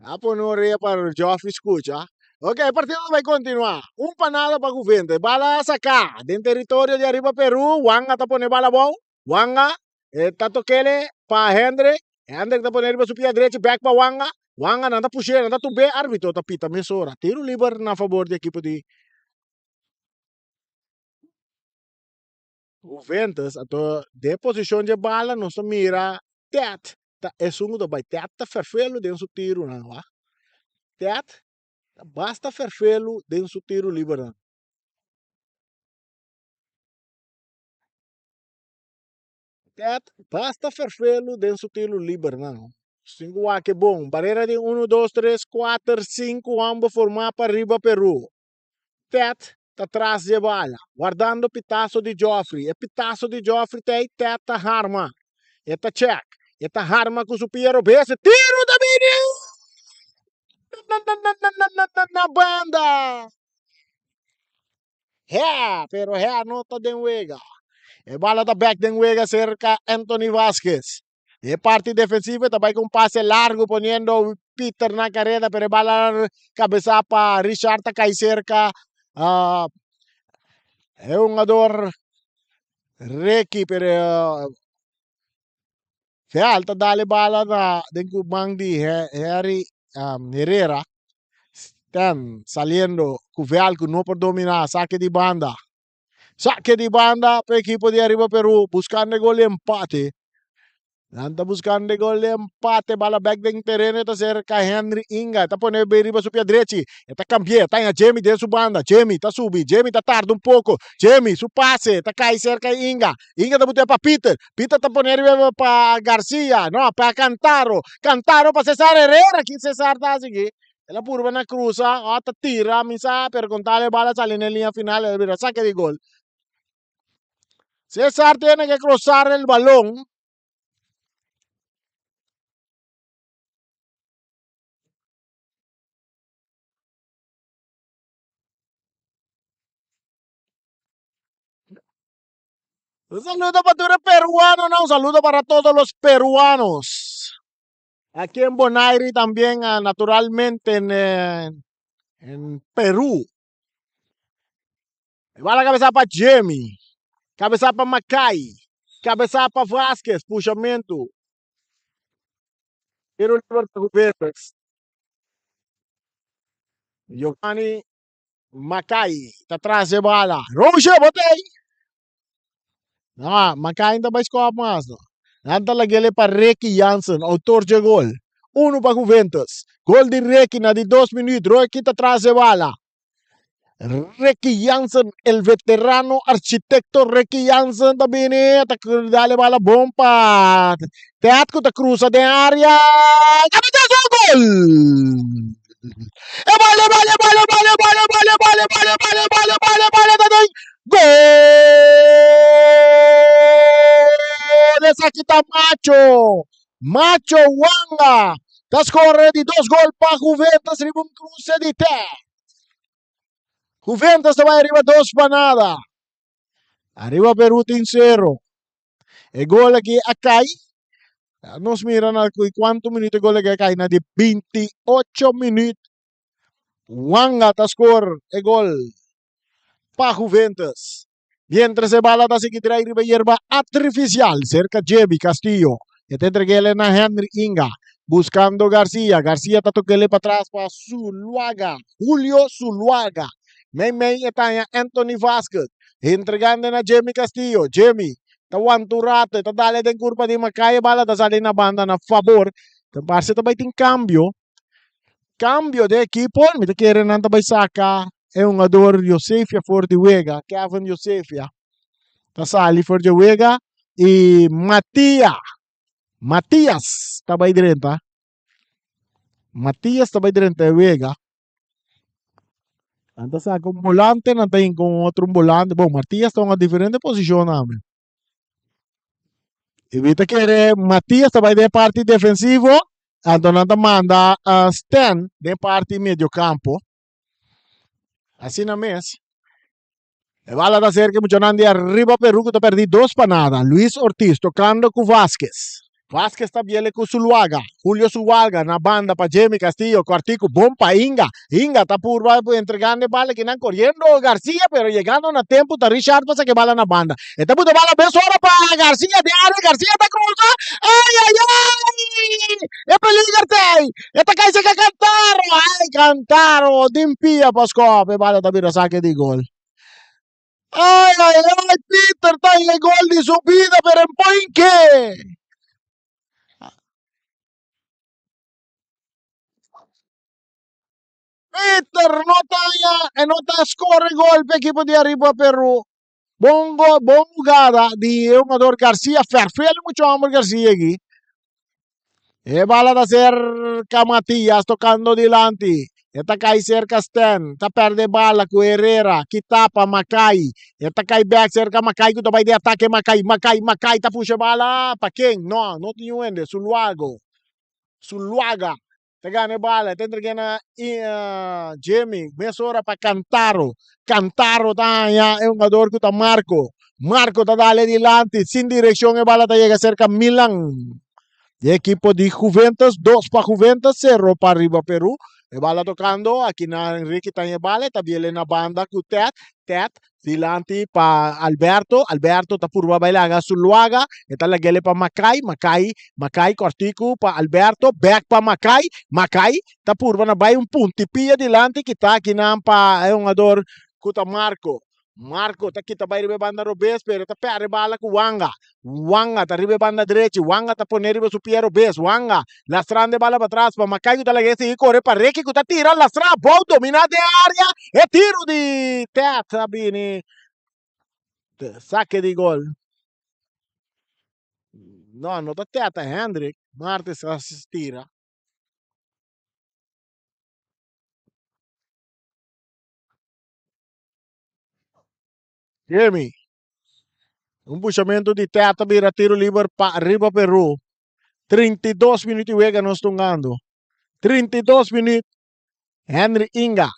A pone orea pa Geoffrey scucha. Ok, e partido ta bay continua. Un pa nada pa Juvente. Bala a saca den territorio di Ariba Peru. Wanga ta pone bala abou. Wanga e ta tokele pa Hendrik. Hendrik ta pone riba su pia drechi back pa Wanga. Wanga nan ta pushe, nan ta tube. Arbitro ta pita mesora. Tiro liber na favor di ekipo di Juventus. Anto den posicion dje bala nos ta mira Ted ta esun ku ta bai. Ted ta ferfelu den su tirunan wak. Ted ta basta ferfelu den su tiru libernan. Ted basta ferfelu den su tiru libernan. Sin ku wak e bon. Barera di unu, dos, tres, kuater, sinku hòmber formá pa riba Peru. Ted ta tras dje bala, wardando pitaso di Geoffrey. E pitaso di Geoffrey ta ei, Ted ta harma. E ta check. E ta harma ku su pia robes. E tiru ta bini! Na banda! Hea, pero hea no ta den wega. E bala ta bek den wega serka Anthony Vasquez. E parti defensivo ta bai ku un pase largu poniendo Peter na kareda pero e bala kabesá pa Richard ta kai serka uh, e hungador Ricky pero Veal ta dale bala na den ku man di Harry um, Herrera. Stan saliendo ku Veal ku no por dominá sake di banda. Sake di banda pa ekipo di Ariba Peru buscando e gol di empate. Nan ta buscando e gol di empate. Bala bek den tereno. E ta cerca Henry Inga. E ta pone bay riba su pia drechi. E ta cambi'é. Ta haña Jimmy den su banda. Jimmy ta subi. Jimmy ta tarda un poco. Jimmy su pase ta cay cerca Inga. Inga ta bute pa Peter. Peter ta pone riba pa Garcia. No, pa Cantaro. Cantaro pa Cesar Herrera. Ki Cesar ta haci aki? El a purba na cruza. O ta tira. Mi sa, pero con tal e bala sali na e linea final, el a bira saque di gol. Cesar tiene que cruzar el balón. Un saludo para todos los peruanos, ¿no? Un saludo para todos los peruanos. Aquí en Bonaire y también, ah, naturalmente, en, eh, en Perú. E bala kabesá pa Jimmy. Kabesá pa Makai. Kabesá pa Vasquez. Pushamentu. Tiro liber pa Juventus. Giovanni Makai ta tras e bala. Roosje, bo ta ei? No, Makai no ta bai skòp mas no. Nan ta lag'el pa Ricky Jansen, outor dje gol. Unu pa Juventus. Gol di Ricky na di dos minuut. Ricky ta tras e bala. Ricky Jansen, el veterano architecto Ricky Jansen ta bini, ta dale bala bon pa Ted ku ta cruza den area. Cabezazo gol! E bala, e bala, e bala, e bala, e bala, e bala, e bala, e bala, e bala, e bala, e bala, e bala, ta den gol! Esaki ta Macho! Macho Wanga ta score di dos gol pa Juventus riba un cruce di Ted. Juventus ta bai ariba dos pa nada. Ariba Peru tin sero. E gol aki a kai. Nos mira na cuanto minuut e gol aki a kai. Na di 28 minuut. Wanga ta score e gol pa Juventus. Mientras e bala ta sigui drai riba yerba artificial cerca Jebi Castillo. E ta entreg'ele na Henry Inga. Buscando Garcia. Garcia ta tok'ele patras pa Zuluaga. Julio Zuluaga. Mei mei e ta haña Anthony Vasquez. Entregando na Jimmy Castillo. Jimmy ta wanta un rato. E ta dale den curpa di Macay. E bala ta sali na banda na fabor. Ta parse ta bai tin cambio. Cambio den ekipo, mi ta kere nan ta bai saca e hungador Josefia for di wega, Kevin Josefia ta sali for di wega y Matia, Matias ta bai drenta, Matias ta bai drenta e wega. Nan ta saca un volante, nan ta hinca un otro volante, bon Matias ta hunga diferente posicion tambe. I mi ta kere Matias ta bai den parti defensivo, anto nan ta manda uh, Stan den parti mediocampo. Asina mes. E bala ta cerca muchanan di arriba Peru ku ta perdi dos pa nada. Luis Ortiz tocando ku Vasquez. Vasquez ta biele ku Zuluaga. Julio Zuluaga na banda pa Jimmy Castillo. Cuartico bon pa Inga. Inga ta purba entregando e bala kinan coriendo Garcia pero llegando na tempo ta Richard pa saca e bala na banda. E ta buta bala bes ora pa Garcia den area. Garcia ta cruza. Ay ay ay! E peliger tey. E ta cay seca Cantaro. Ay Cantaro din pia pa scope. E bala ta bira saque di gol. Ay ay ay Peter ta e gol di su bida pero en poinke. Peter no ta ya e no ta score gol pe equipo di Arriba Peru. Bon gol, bon jugada di e jugador Garcia, ferfel mucho hombre Garcia aquí. E bala ta cerca Matias tocando dilanti. E ta cai cerca Stan. Ta perde bala cu Herrera. Ki tapa Makai. E ta cai back cerca Makai cu ta bai di ataque Makai. Makai, Makai ta pusha bala pa ken? No, no tin hende. Zuluago. Zuluaga. Ta gana e bala. Ta entrega na Jimmy. Mesora pa Cantaro. Cantaro ta haña e hungador cu ta Marco. Marco ta dale dilanti. Sin direccion e bala ta yega cerca Milan. Di ekipo di Juventus. Dos pa Juventus, sero pa Riba Peru. E bala tocando. Aki na Enrique ta haña e bala. E ta biele na banda cu Ted. Ted dilanti pa Alberto. Alberto ta purba bai laga Zuluaga. E ta lag'ele pa Makai. Makai, Makai kortiku pa Alberto. Bek pa Makai. Makai ta purba na bai un punti pia dilanti kita akinan pa e hungador ku ta Marco. Marco ta kita bai riba e banda robes pero ta perde bala ku Wanga. Wanga ta riba e banda drechi. Wanga ta pone riba su pia robes. Wanga lastrando e bala patras pa Makai ku ta laga e sigui kore pa Ricky ku ta tira lastra abou domina den area. E tiro di Ted a bini sake di gol. No, no ta Ted ta Hendrik. Martes a tira. Jimmy. Un pushamento di Teta bira tiro liber pa riba Peru. 32 minuut di wega nos tungando. 32 minuut. Henry Inga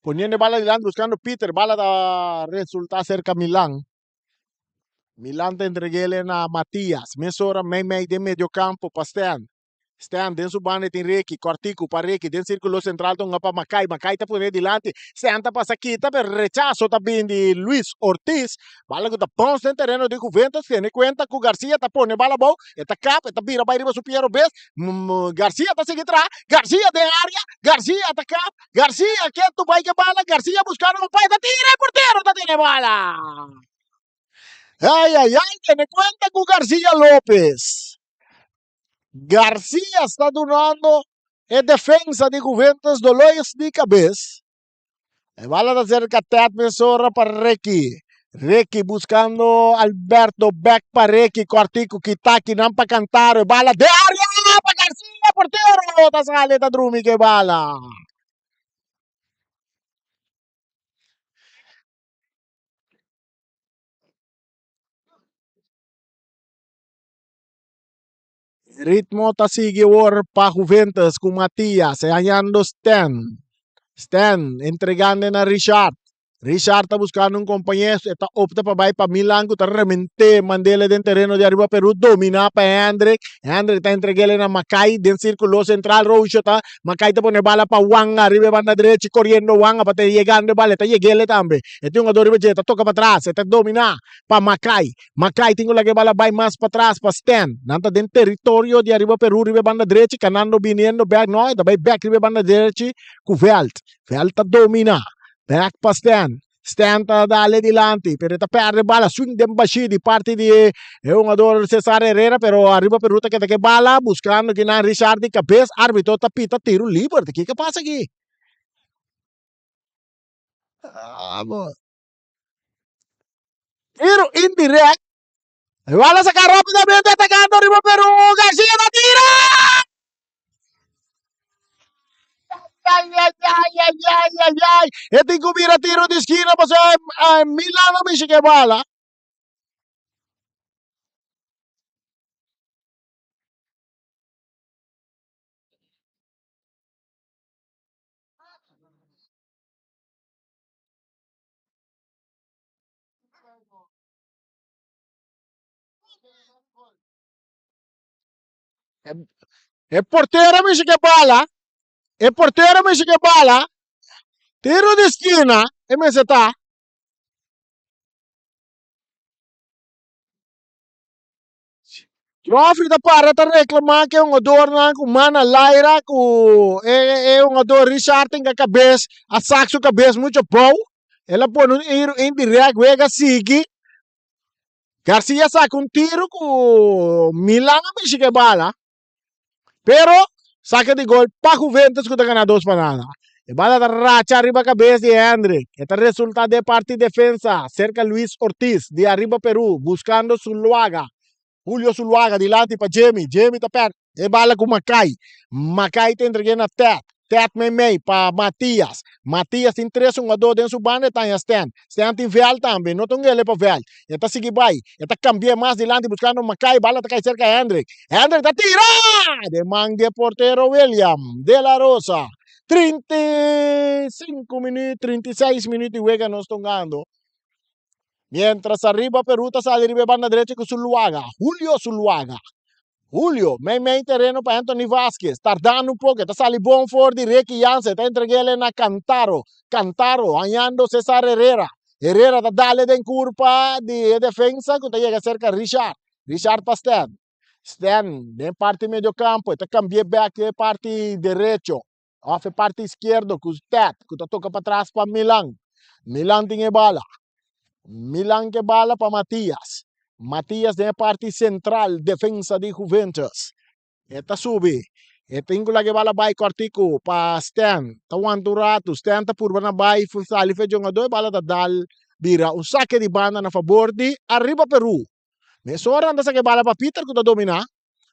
poniendo e bala dilanti buscando Peter. Bala ta resulta cerca Milan. Milan ta entreguele na Matias. Mesora mei mei den medio campo pa Stan. Stan den su banda tin Ricky, kòrtiku pa Ricky den sirkulo sentral ta hunga pa Makai, Makai ta pone dilanti, Stan ta pasa kita pero rechaso ta bin di Luis Ortiz, bala ku ta bounce den tereno di Juventus, tene kuenta ku Garcia ta pone bala abou, e ta kap, e ta bira bai riba su pia robes, Garcia ta sigui traha, Garcia den area, Garcia ta kap, Garcia ketu bai ke bala, Garcia buskando un pai ta tira e portero ta tene bala. Ay ay ay tene kuenta ku Garcia Lopez. Garcia sta dunando e defensa di Juventus dolores di cabes. E bala ta cerca Ted mesora pa Ricky. Ricky buscando Alberto back pa Ricky cortico kitaki nan pa Cantaro e bala de area pa Garcia portero ta sale ta drumi ke bala. Ritmo ta sigui awor pa Juventus ku Matias e hañando Stan. Stan entregando na Richard. Richard ta buskando un kompañero, e ta opta pa bai pa Milan ku ta rement'é mand'é den tereno di Ariba Peru dominá pa Hendrik. Hendrik ta entreg'é na Makai den sirkulo sentral Roosje ta Makai ta pone bala pa Wanga riba e banda drechi koriendo Wanga pa ta yegando e bala e ta yeg'é tambe. E tin un jugador riba dje e ta toka patras e ta dominá pa Makai. Makai tin ku laga e bala bai mas patras pa Stan. Nan ta den teritorio di Ariba Peru riba e banda drechi, kanando biniendo bek. No, e ta bai bek riba e banda drechi ku Veld. Veld ta domina. Bek pa Stan. Stan ta dale dilanti, pero e ta perde bala. Swing den bashí di parti di e hungador Cesar Herrera, pero Ariba Peru ta keda ku e bala, buskando kinan Richard di kabes. Arbitro ta pita tiro liber. Ta kiko a pasa aki? Amo. Tiro indirect. Bala saca rápidamente atacando riba Perú. García ta tira. Ay, ay, ay, ay, ay, ay, ay. E tin ku bira tiro di esquina pasobra eh, Milan a mishi ke bala. E portero mishi ke bala. E portero mishi ke bala. Tiro di skina e mester ta. Joffrey ta para ta reclama ke hungadornan ku man a laira ku e e hungador Richard tin ka kabes a sak su kabes mucho bou. El a pone un tiro indirect wega sigui. Garcia a saka un tiro ku Milan a mishi ke bala. Pero saka di gol pa Juventus ku ta gana 2-0. E bala ta racha riba kabes di Hendrik. E ta resulta den parti defensa serka Luis Ortiz di Arriba Peru buskando Zuluaga. Julio Zuluaga dilanti pa Jimmy. Jimmy ta pèrdè e bala ku Makai. Makai ta entreg'é na Ted. Ted meimei pa Matias. Matias tin tres hungadó den su banda e ta haña Stan. Stan tin Veld tambe. No ta un gele pa Veld. E ta sigui bai. E ta kambi'é mas dilanti buskando Makai. Bala ta kai serka Hendrik. Hendrik ta tira! Den man di e portero William de la Rosa. 35 minuut, 36 minuut di wega nos ta hungando. Mientras ariba Peru ta sali riba e banda derecha ku Zuluaga. Julio Zuluaga. Julio, mei mei tereno pa Anthony Vasquez. Tardando un poco, e ta sali bon for di Ricky Jansen. E ta entreg'ele na Cantaro. Cantaro hañando Cesar Herrera. Herrera ta dale den curpa di e defensa cu ta yega cerca Richard. Richard pa Stan. Stan den parti medio campo. E ta cambi'e back e parti derecho. Of e parti izquierdo cu Ted cu ta toca patras pa Milan. Milan tin e bala. Milan ke bala pa Matias. Matias den e parti sentral defensa di Juventus. E ta subi. E tin ku laga e bala bai kòrtiku pa Stan. Ta wanta un ratu. Stan ta purba na bai sali for e djongadó. E bala ta dal bira un sake di banda na fabor di Arriba Peru. Mesora nan ta saka e bala pa Peter ku ta dominá.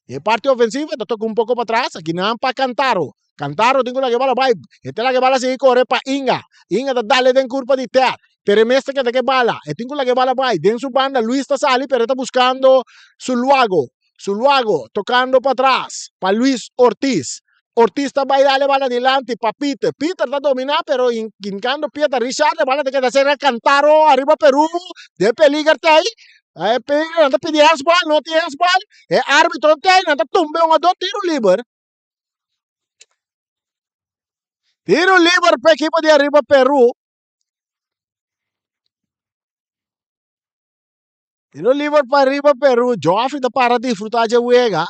E parti ofensivo e ta toka un poko patras. Akinan pa Cantaro. Cantaro tin ku laga e bala bai. E ta laga e bala sigui kore pa Inga. Inga ta dal e den kurpa di Ted. Pero e mes ta keda ku e bala. E tin ku laga e bala bai. Den su banda Luis ta sali pero e ta buskando Zuluago. Zuluago tokando patras pa Luis Ortiz. Ortiz ta bai dal e bala dilanti pa Peter. Peter ta dominá pero hinkando pia ta Richard. E bala ta keda serka Cantaro ariba Peru. Den peliger ta ei. E peliger nan ta pidi handsbal, no tin handsbal. E arbitro ta ei, nan ta tumba e hungadó tiro liber. Tiro liber pa ekipo di ariba Peru. Tiro liber pa ariba Peru. Joffrey ta para disfruta dje wega.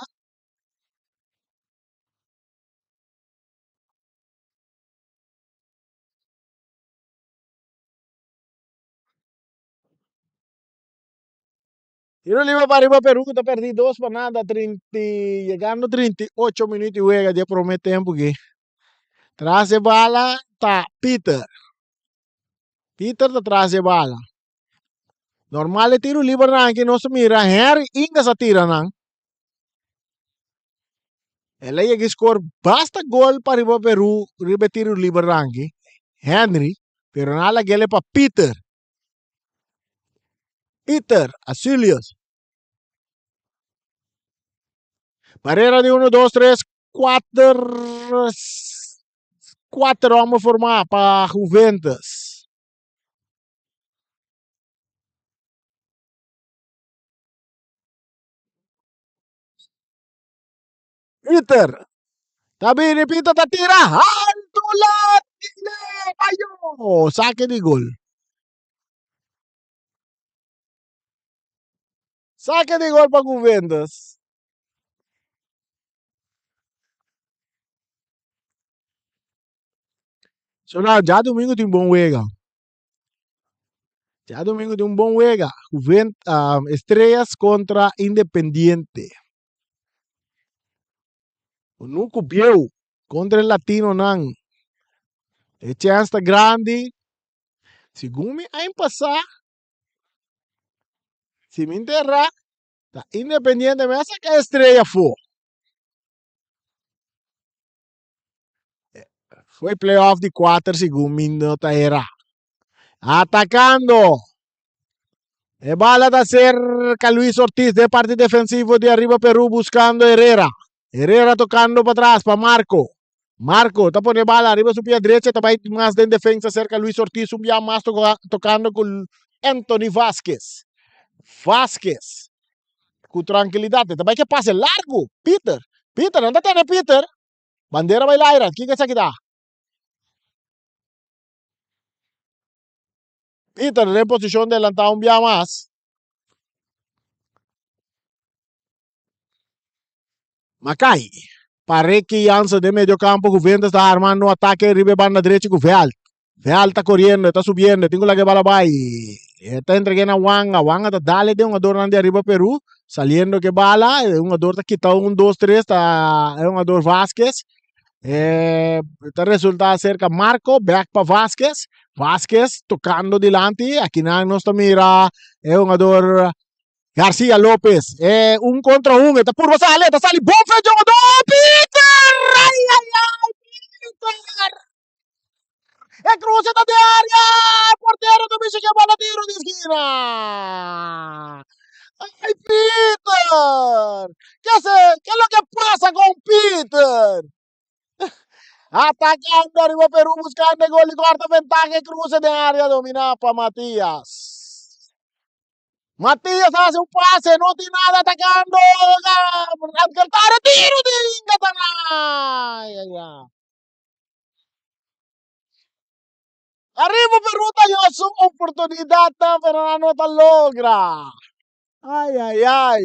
Tiro liber pa ariba Peru ku ta perdi dos pa nada trinta i yegando 38 minuut di wega di e prome tempo aki. Tras e bala ta Peter. Peter ta tras e bala. Normal e tiro libernan aki nos ta mira Henry Ingas a tira nan. El a yega score basta gol pa riba Peru riba e tiro libernan aki. Henry, pero nan a lag'el pa Peter. Peter Asilius. Barrera di 1, 2, 3, 4, 4 homem formar para Juventus. Peter. Ta bini Peter ta tira alto la ayo saque di gol. Saque di gol pa Juventus. So nou, djadomingo tin bon wega. Djadomingo tin un bon wega. Juvent, um, Estrellas contra Independiente. Unuku bieu kontra e latinonan. E chèns ta grandi. Segun mi aña pasá, si mi no ta erá, ta Independiente mes a saka Estrella afó. Foi playoff di kuater segun mi no ta erá. Atakando. E bala ta cerca Luis Ortiz de parte defensivo de arriba Perú buscando Herrera. Herrera tocando para atrás pa Marco. Marco ta pone bala arriba su pia derecha ta bai mas den defensa cerca Luis Ortiz un bia mas tocando con Anthony Vázquez. Vázquez cu tranquilidad ta bai ke pase largo. Peter. Peter nan ta tene Peter. Bandera bai laira. Kiko esaki ta? Peter den posishon delantá un bia mas. Makai pa Ricky Jansen den medio campo. Juventus ta armando un atake riba e banda drechi ku Veld. Veld ta koriendo, e ta subiendo, e tin ku laga e bala bai. E ta entreg'é na Wanga. Wanga ta dale den hungadornan di ariba Peru. Saliendo ku e bala, e hungador ta kita un, dos, tres, ta e hungador Vasquez. E ta resulta cerca Marco, back pa Vasquez. Vasquez tocando dilanti. Akinan nos ta mira e hungador Garcia Lopez. E un contra un. E ta purba sali. E ta sali bon fe jugador. Peter! Ay, ay, ay, Peter! E cruce ta de área. Portero ta bisa que bola tiro de esquina. Ay, Peter! ¿Qué, se, qué es lo que pasa con Peter? Atacando arriba Perú, buscando el gol y corta ventaja y cruce de área dominada para Matías. Matías hace un pase, no tiene nada atacando. Alcantara, tiro de Ingatana. Ay, ay, ay. Arriba Perú ta haña su oportunidatnan pero nan no ta logra. Ay ay ay.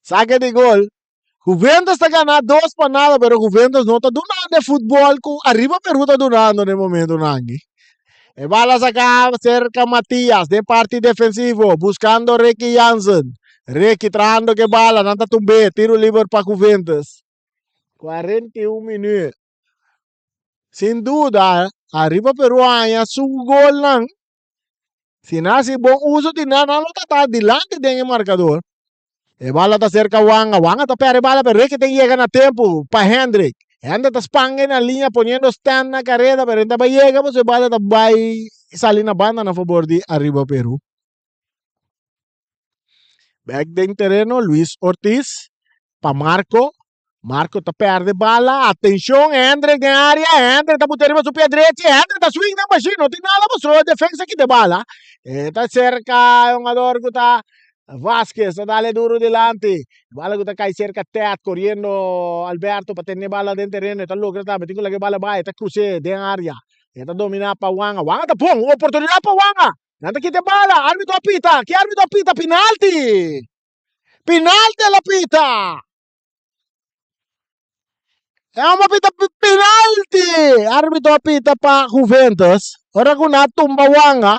Sake di gol. Juventus ta gana dos pa nada pero Juventus no ta dunando e futbol ku Arriba Perú ta dunando na e momentonan aki. E bala saca cerca Matias den parti defensivo buscando Ricky Jansen. Ricky trahando ke bala nan ta tumbe tiro liber pa Juventus. 41 minuut. Sin duda Arriba Peru a haña su golnan. Si nan hasi bon uso di nan, nan lo ta ta dilanti den e marcador. E bala ta cerca Wanga. Wanga ta perde bala, pero Ricky ta yega na tempo pa Hendrik. Hendrik ta spanga na liña poniendo stand na careda, pero e ta bai yega pasobra e bala ta bai sali na banda na fabor di Arriba Peru. Bek den tereno Luis Ortiz pa Marco. Marco ta perde bala. Atencion, Hendrik den area. Hendrik ta buta riba su pia drechi. Hendrik ta swing den machine. No tin nada pasobra defensa kita e bala. E ta cerca e hungador cu ta Vasquez. Ta dale duro dilanti. Bala cu ta cay cerca Ted. Coriendo Alberto pa tene bala den tereno. E ta logra tambe. Tin cu laga e bala bay. E ta cruce den area. E ta domina pa Wanga. Wanga ta pon. Oportunidad pa Wanga. Nan ta kita e bala. Arbitro a pita. Ki arbitro a pita? Pinalti! Pinalti el a pita! E homber a pita pinalti! Arbitro a pita pa Juventus. Ora ku nan a tumba Wanga.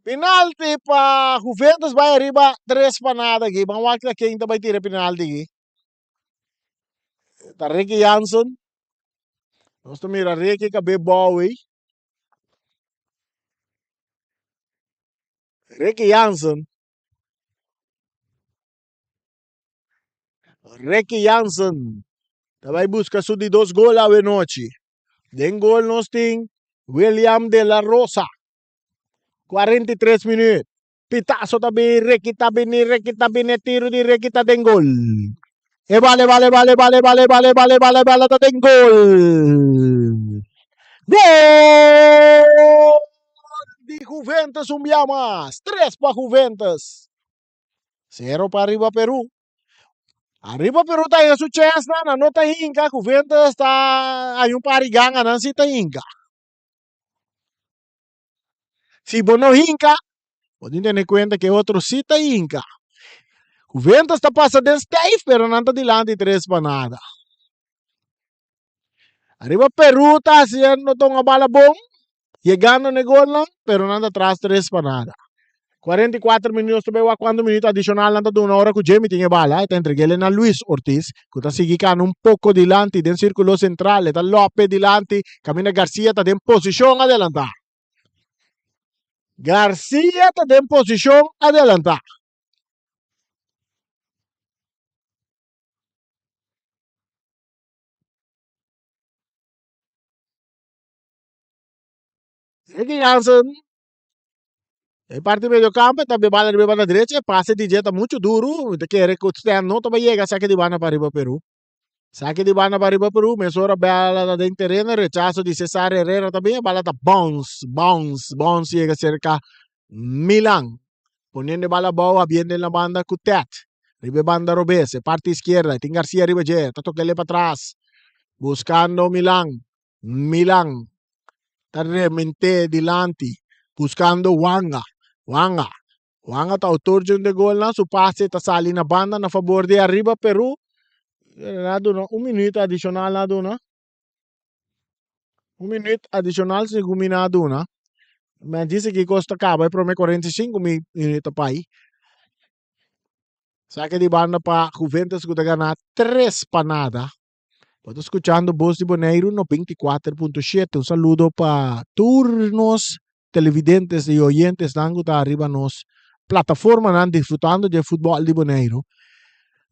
Pinalti pa Juventus bai ariba 3-0 aki. Ban wak na ken ta bai tira pinalti aki. Ta Ricky Jansen. Nos ta mira Ricky kabe bou ei. Ricky Jansen. Ricky Jansen ta bai buska su di dos gol awe nochi. Den gol nos tin William de la Rosa. 43 minuut. Pitazo ta bini, Ricky ta bini, Ricky ta bini, e tiro di Ricky ta den gol. E bala, e bala, e bala, e bala, e bala, e bala, e bala, e bala, e bala ta den gol. Gol di Juventus un bia mas. 3 pa Juventus. 0 pa Arriba Peru. Arriba Peru ta haña su chènsnan, nan no ta hinka. Juventus ta haña un par di ganga, nan si ta hinka. Si bo no hinka, bo tin tene kuenta ku e otro si ta hinka. Juventus ta pasa den stijf, pero nan ta dilanti tres pa nada. Ariba Peru ta hasiendo ta un bala bon, yegando na e golnan, pero nan ta tras tres pa nada. 44 minuut, nos ta bay wak cuanto minuut adicional nan ta duna ora cu Jamie tin e bala. E ta entreg'el na Luis Ortiz, cu ta sigui cana un poco dilanti den circulo central. E ta lope dilanti, caminda Garcia ta den posicion adelanta. Garcia ta den posicion adelanta. Ricky Jansen E parti medio campo ta be bala riba banda derecha e pase di dje ta mucho duro mi ta kere ku Stan no ta bai yega saki di banda pa riba Peru saki di banda pa riba Peru mesora bala ta den tereno rechaso di Cesar Herrera ta bin e bala ta bounce bounce bounce yega serka Milan poniendo e bala abou habiendo na banda ku Ted riba e banda robes e parti izquierda tin Garcia riba dje ta tokele patras buskando Milan Milan ta rement'é dilanti buskando Wanga. Wanga. Wanga ta outor dje un de golnan. Su pase ta sali na banda na fabor di Arriba Peru. Nan a duna un minuut adishonal nan a duna. Un minuut adishonal segun mi nan a duna. Mi a disi ki kos ta kaba e prome 45 minuut ta pai. Sake di banda pa Juventus ku ta gana 3-0. Bo ta skuchando Bos di Boneiru 94.7. Un saludo pa tur nos televidentes i oyentesnan ku ta ariba nos plataformanan disfrutando dje futbòl di Boneiru.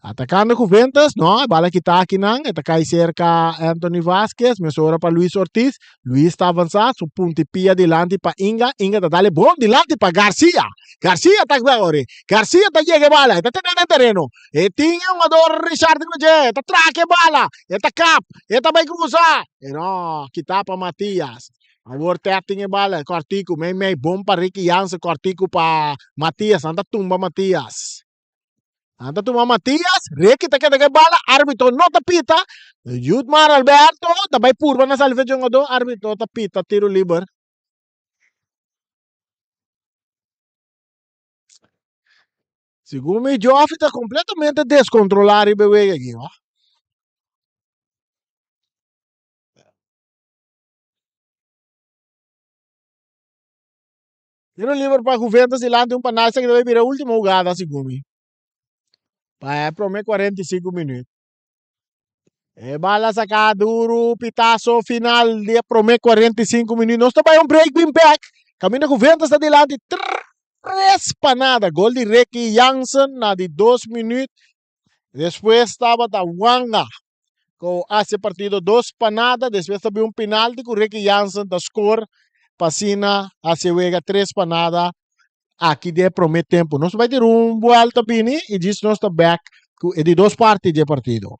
Atakando Juventus, no, e bala kita akinan, e ta kai serka Anthony Vasquez, mesora pa Luis Ortiz. Luis ta avansá, su punti pia dilanti pa Inga, Inga ta dale bon dilanti pa Garcia. Garcia ta ori, Garcia ta yega e bala, e ta tene den tereno. E tin e hungador Richard riba dje, e ta traka e bala, e ta kap, e ta bai krusa. E no, kita pa Matias. Awor Ted tin e bala, kòrtiku, mei mei, bon pa Ricky Jansen, kòrtiku pa Matias, nan ta tumba Matias. Nan ta tumba Matias, Ricky ta keda ku e bala, arbitro no ta pita. Judmar Alberto ta bai purba na sali fe dje hungador, arbitro ta pita tiro liber. Segun mi Joffy ta completamente descontrola riba e wega aki ho. Tiro liber pa Juventus dilanti un panal esaki ta bay bira e ultimo hugada segun mi. Pa e prome 45 minuut. E bala saca duro, pitazo final di e prome 45 minuut. Nos ta bay un break bin back. Caminda Juventus ta dilanti 3 pa nada. Gol di Ricky Jansen na di 2 minuut. Despues tabata Wanga ku hasi e partido 2 pa nada. Despues ta bin un penalti ku Ricky Jansen ta score pa asina hasi e wega 3 pa nada aki den e prome tempo. Nos bai tira un buelta bini y djis nos ta back cu e di dos parti di e partido.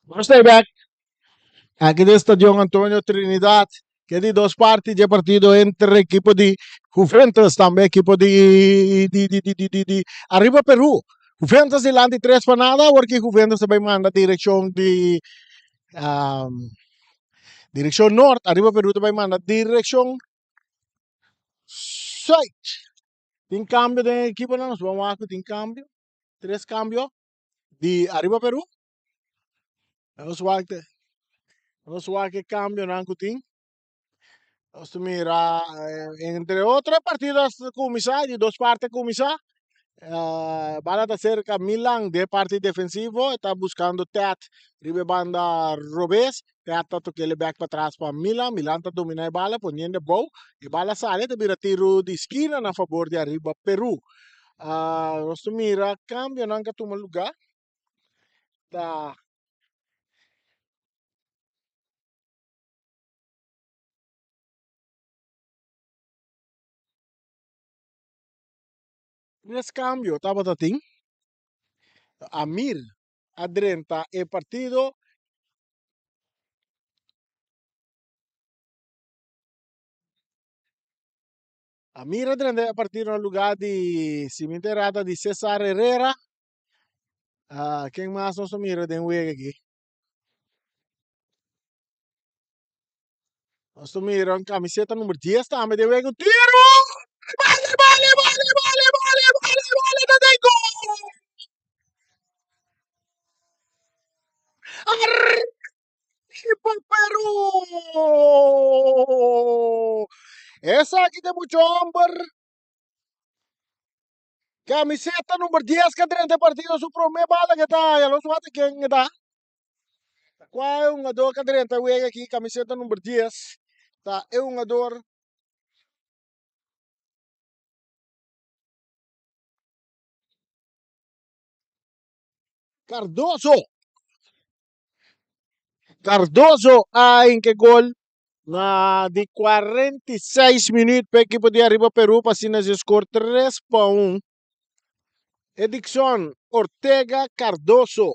Nos ta bek aki den Stadion Antonio Trinidad ke di dos parti dje partido entre ekipo di Juventus tambe ekipo di di di di di di Arriba Peru. Juventus dilanti tres pa nada awor ki Juventus ta bai manda direkshon di direkshon nort Arriba Peru ta bai manda direkshon sùit. Tin kambio den e ekiponan nos bon wak ku tin kambio tres kambio di Arriba Peru. Nos wak te nos wak e kambionan ku tin. Nos ta mira entre otro e partido a kuminsá di dos parti a kuminsá. Bala ta serka Milan den e parti defensivo e ta buskando Ted riba e banda robes. Ted ta tok'el bek patras pa Milan. Milan ta dominá e bala poniendo abou. E bala sali ta bira tiru di skina na fabor di Arriba Peru. Nos ta mira kambionan ku a tuma lugá. Ta Tres cambio tabata tin. Amir a drenta e partido. Amir a drenta e partido na lugar di, si mi ta errado, di Cesar Herrera. Ken mas nos a mira den wega aki? Nos ta mira un camiseta number 10 tambe den wega. Un tiro! Bale, bale, bale, bale, bale, bale, bale, ta den gol! Arriba Peru! Esaki ta mucho homber. Camiseta number 10 ka drenta e partido su prome bala ke ta haya. Los wak ken e ta. Kua e hungador ka drenta e wega aki camiseta number 10 ta e hungador Cardoso. Cardoso a hinka e gol na di 46 minuut pa ekipo di Arriba Peru pa asina si score 3-1. Edikson Ortega Cardoso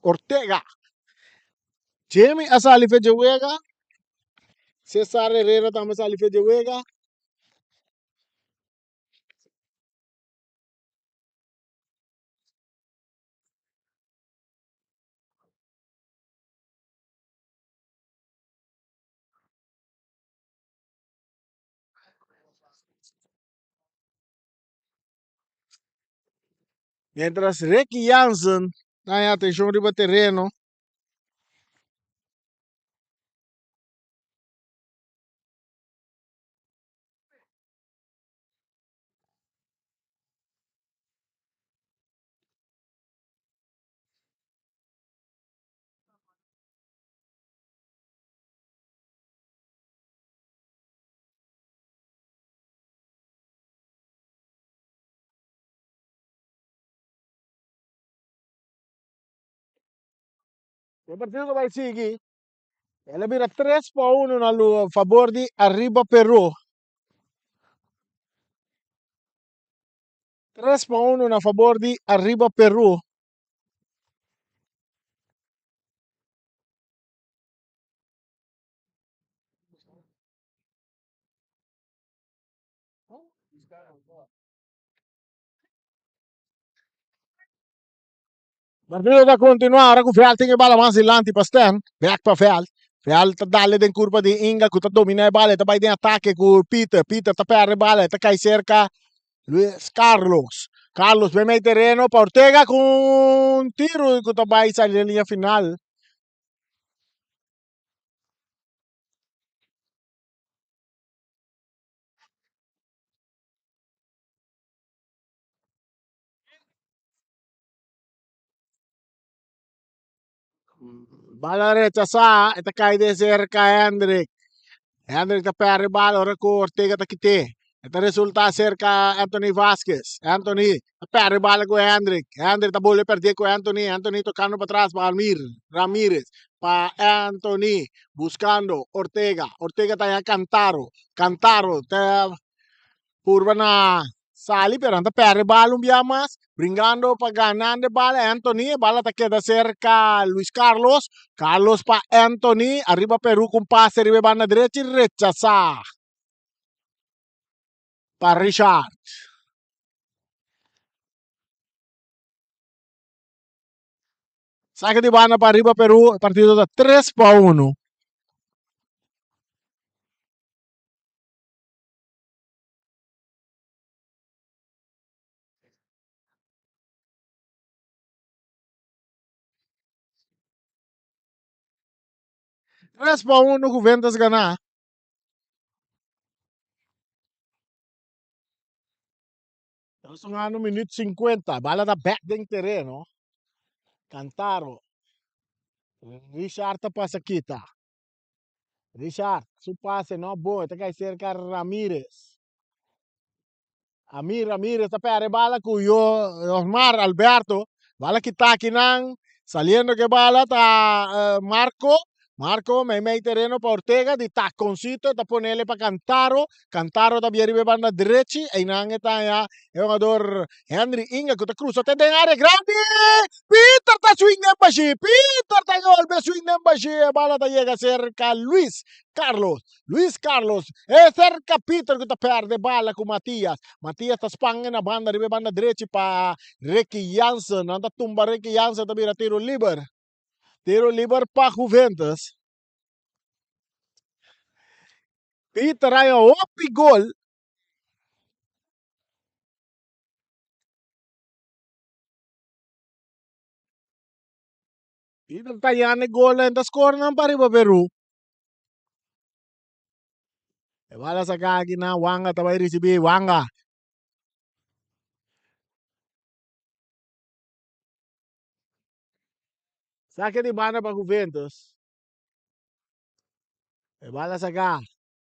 Ortega. Jimmy a sali fe dje wega. Cesar Herrera tambe a sali fe dje wega. Mientras Ricky Jansen ta haña atenshon riba tereno. E partido ta bai sigui. El a bira 3-1 na fabor di Arriba Peru. 3-1 na fabor di Arriba Peru. Partido ta continua ora cu Veld tin e bala mas dilanti pa Stan. Bek pa Veld. Veld ta dale den curpa di Inga cu ta domina e bala. E ta bay den atake cu Peter. Peter ta perde e bala. E ta cay cerca Luis Carlos. Carlos bay mey tereno pa Ortega cu un tiro cu ta bay sali den liña final. Bala rechasá, e ta kai den serka Hendrik. Hendrik ta pèrdè bala ora ku Ortega ta kit'é. E ta resultá serka Anthony Vasquez. Anthony ta pèrdè bala ku Hendrik. Hendrik ta bolbe pèrdè ku Anthony. Anthony tokando patras pa Almir Ramirez. Pa Anthony buskando Ortega. Ortega ta haña Cantaro. Cantaro ta purba na. sali pero nan ta perde bal un bia mas. Bringando pa gana de bala Anthony. E bala ta keda serka Luis Carlos. Carlos pa Anthony. Ariba Peru ku un pase riba e banda drechi rechasá pa Richard. Saque di banda pa Ariba Peru. E partido ta 3-1. 3-1 Juventus gana. Nos ta gana minuut 50. Bala ta bek den tereno. Cantaro. Richard ta pasa kita. Richard, su pase no bon. E ta kai cerca Ramirez. Amir Ramirez ta perde bala ku yo Osmar Alberto. Bala kita akinan. Saliendo ke bala ta eh, Marco. Marco mei mei tereno pa Ortega di taconcito ta ponele pa Cantaro. Cantaro ta bia riba e banda drechi. Einan e ta ya e jugador Henry Inga ku ta cruza te den área grandi. Peter ta swing den bashi. Peter ta golpe swing den bashi. E bala ta yega cerca Luis Carlos. Luis Carlos e cerca Peter ku ta perde bala ku Matias. Matias ta span na banda riba e banda drechi pa Ricky Jansen. Nan ta tumba Ricky Jansen ta bira tiro liber. Tiro liber pa Juventus. Peter a hopi gol. Peter ta yana e gol en ta score nan pa riba Peru. E bala saka aki na Wanga ta bai ricibi Wanga. Sake di banda pa Juventus. E bala saka.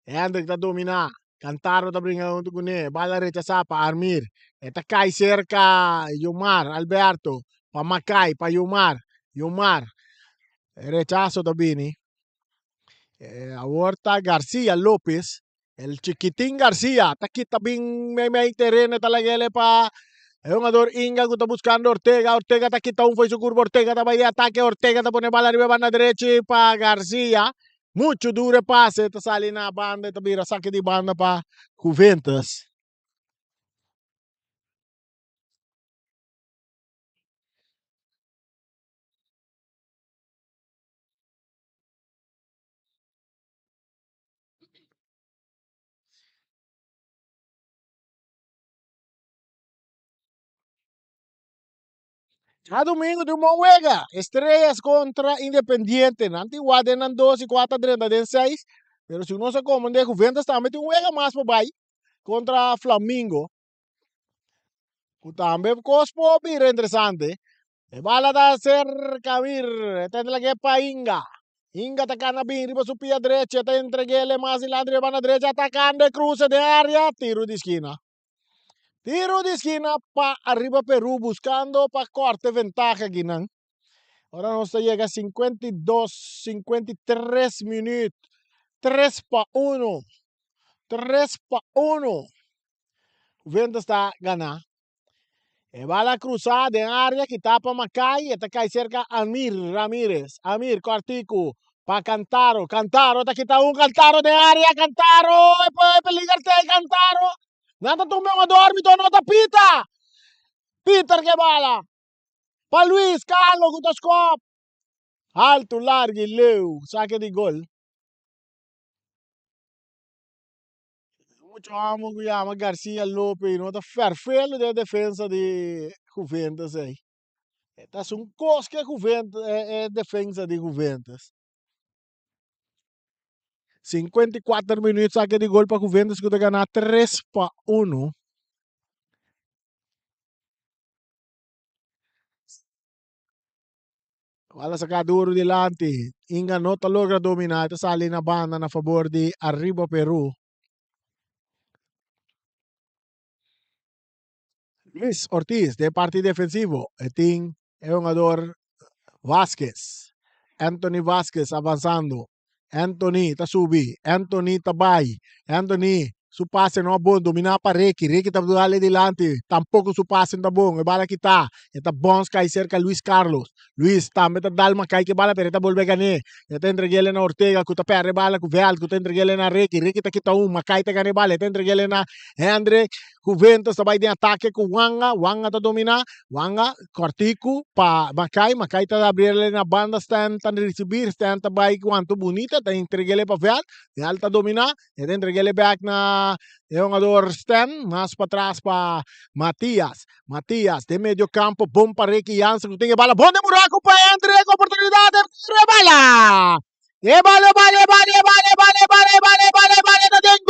Hendrik ta domina. Cantaro ta bringa huntu kuné. E bala rechasá pa Armir. E ta kai serka Yomar Alberto. Pa Makai, pa Yomar. Yomar. E rechaso ta bini. E awor ta Garcia Lopez. El chiquitin Garcia ta kita bin mei mei tereno ta lagele pa e hungador Inga ku ta buscando Ortega. Ortega ta kita un foi su curva. Ortega ta bai de ataque. Ortega ta pone bala riba banda derechi pa Garcia. Mucho duro e pase ta sali na banda ta bira saque di banda pa Juventus. Djadomingo tin un bon wega. Estrellas contra Independiente. Nan tin wak den nan dos y cuatro drenta den seis. Pero si nos a comprende Juventus tambe tin un wega mas pa bai contra Flamingo. Ku tambe kos por bira interesante. E bala ta serka mir. E ta entreg'é pa Inga. Inga ta kana bin riba su pia drechi. E ta entreg'é mas dilanti riba banda drechi. Atakando e kruse den area. Tiru di skina. Tiru di skina pa ariba Peru buskando pa kòrta e ventaha akinan. Ora nos ta yega 52, 53 minüt. 3-1. 3-1. Juventus ta gana. E bala cruza den area kita pa Makai, e ta kai cerca Amir Ramirez. Amir cortico pa Cantaro. Cantaro ta kita un Cantaro den area. Cantaro e peliger te Cantaro. Nan ta tumbe un arbitro no ta pita. Peter ke bala. Pa Luis Carlos ku ta skop. Alto, largo y leu. Saque di gol. Mucho amo ku yama Garcia Lopez no ta ferfelo den defensa di Juventus ei. E ta haci un kos ke Juventus e defensa di Juventus. 54 minuut sake di gol pa Juventus ku ta gana 3-1. Bala saca duro dilanti. Inga no ta logra domina. Ta sali na banda na favor di Arriba Peru. Luis Ortiz de parti defensivo. E tin e jugador Vasquez. Anthony Vasquez avanzando. Anthony ta subi. Anthony ta bai. Anthony. Su pase no a bon, dominá pa Ricky. Ricky ta dale dilanti, tampoko su pase no ta bon. E bala kitá, e ta bòns kai serka Luis Carlos. Luis tambe ta dal Makai ku e bala pero e ta bolbe gan'é. E ta entreg'é na Ortega ku ta pèrdè e bala ku Veld ku ta entreg'é na Ricky. Ricky ta kita un, Makai ta gana e bala, e ta entreg'é na Hendrik. Juventus ta bai den atake ku Wanga, Wanga ta dominá. Wanga kòrtiku pa Makai, Makai ta abriel na banda, Stan ta risibí, Stan ta bai kuantu bunita, ta entreg'é pa Veld. Veld ta dominá. E ta entreg'é bek na e hungador Stan, mas patras pa Matias. Matias den medio campo, bon pa Ricky Jansen ku tin e bala. Bon den buraku pa Hendrik, oportunidat, e tira e bala! E bala, e bala, e bala, e bala, e bala, e bala, e bala, e bala, e bala, ta den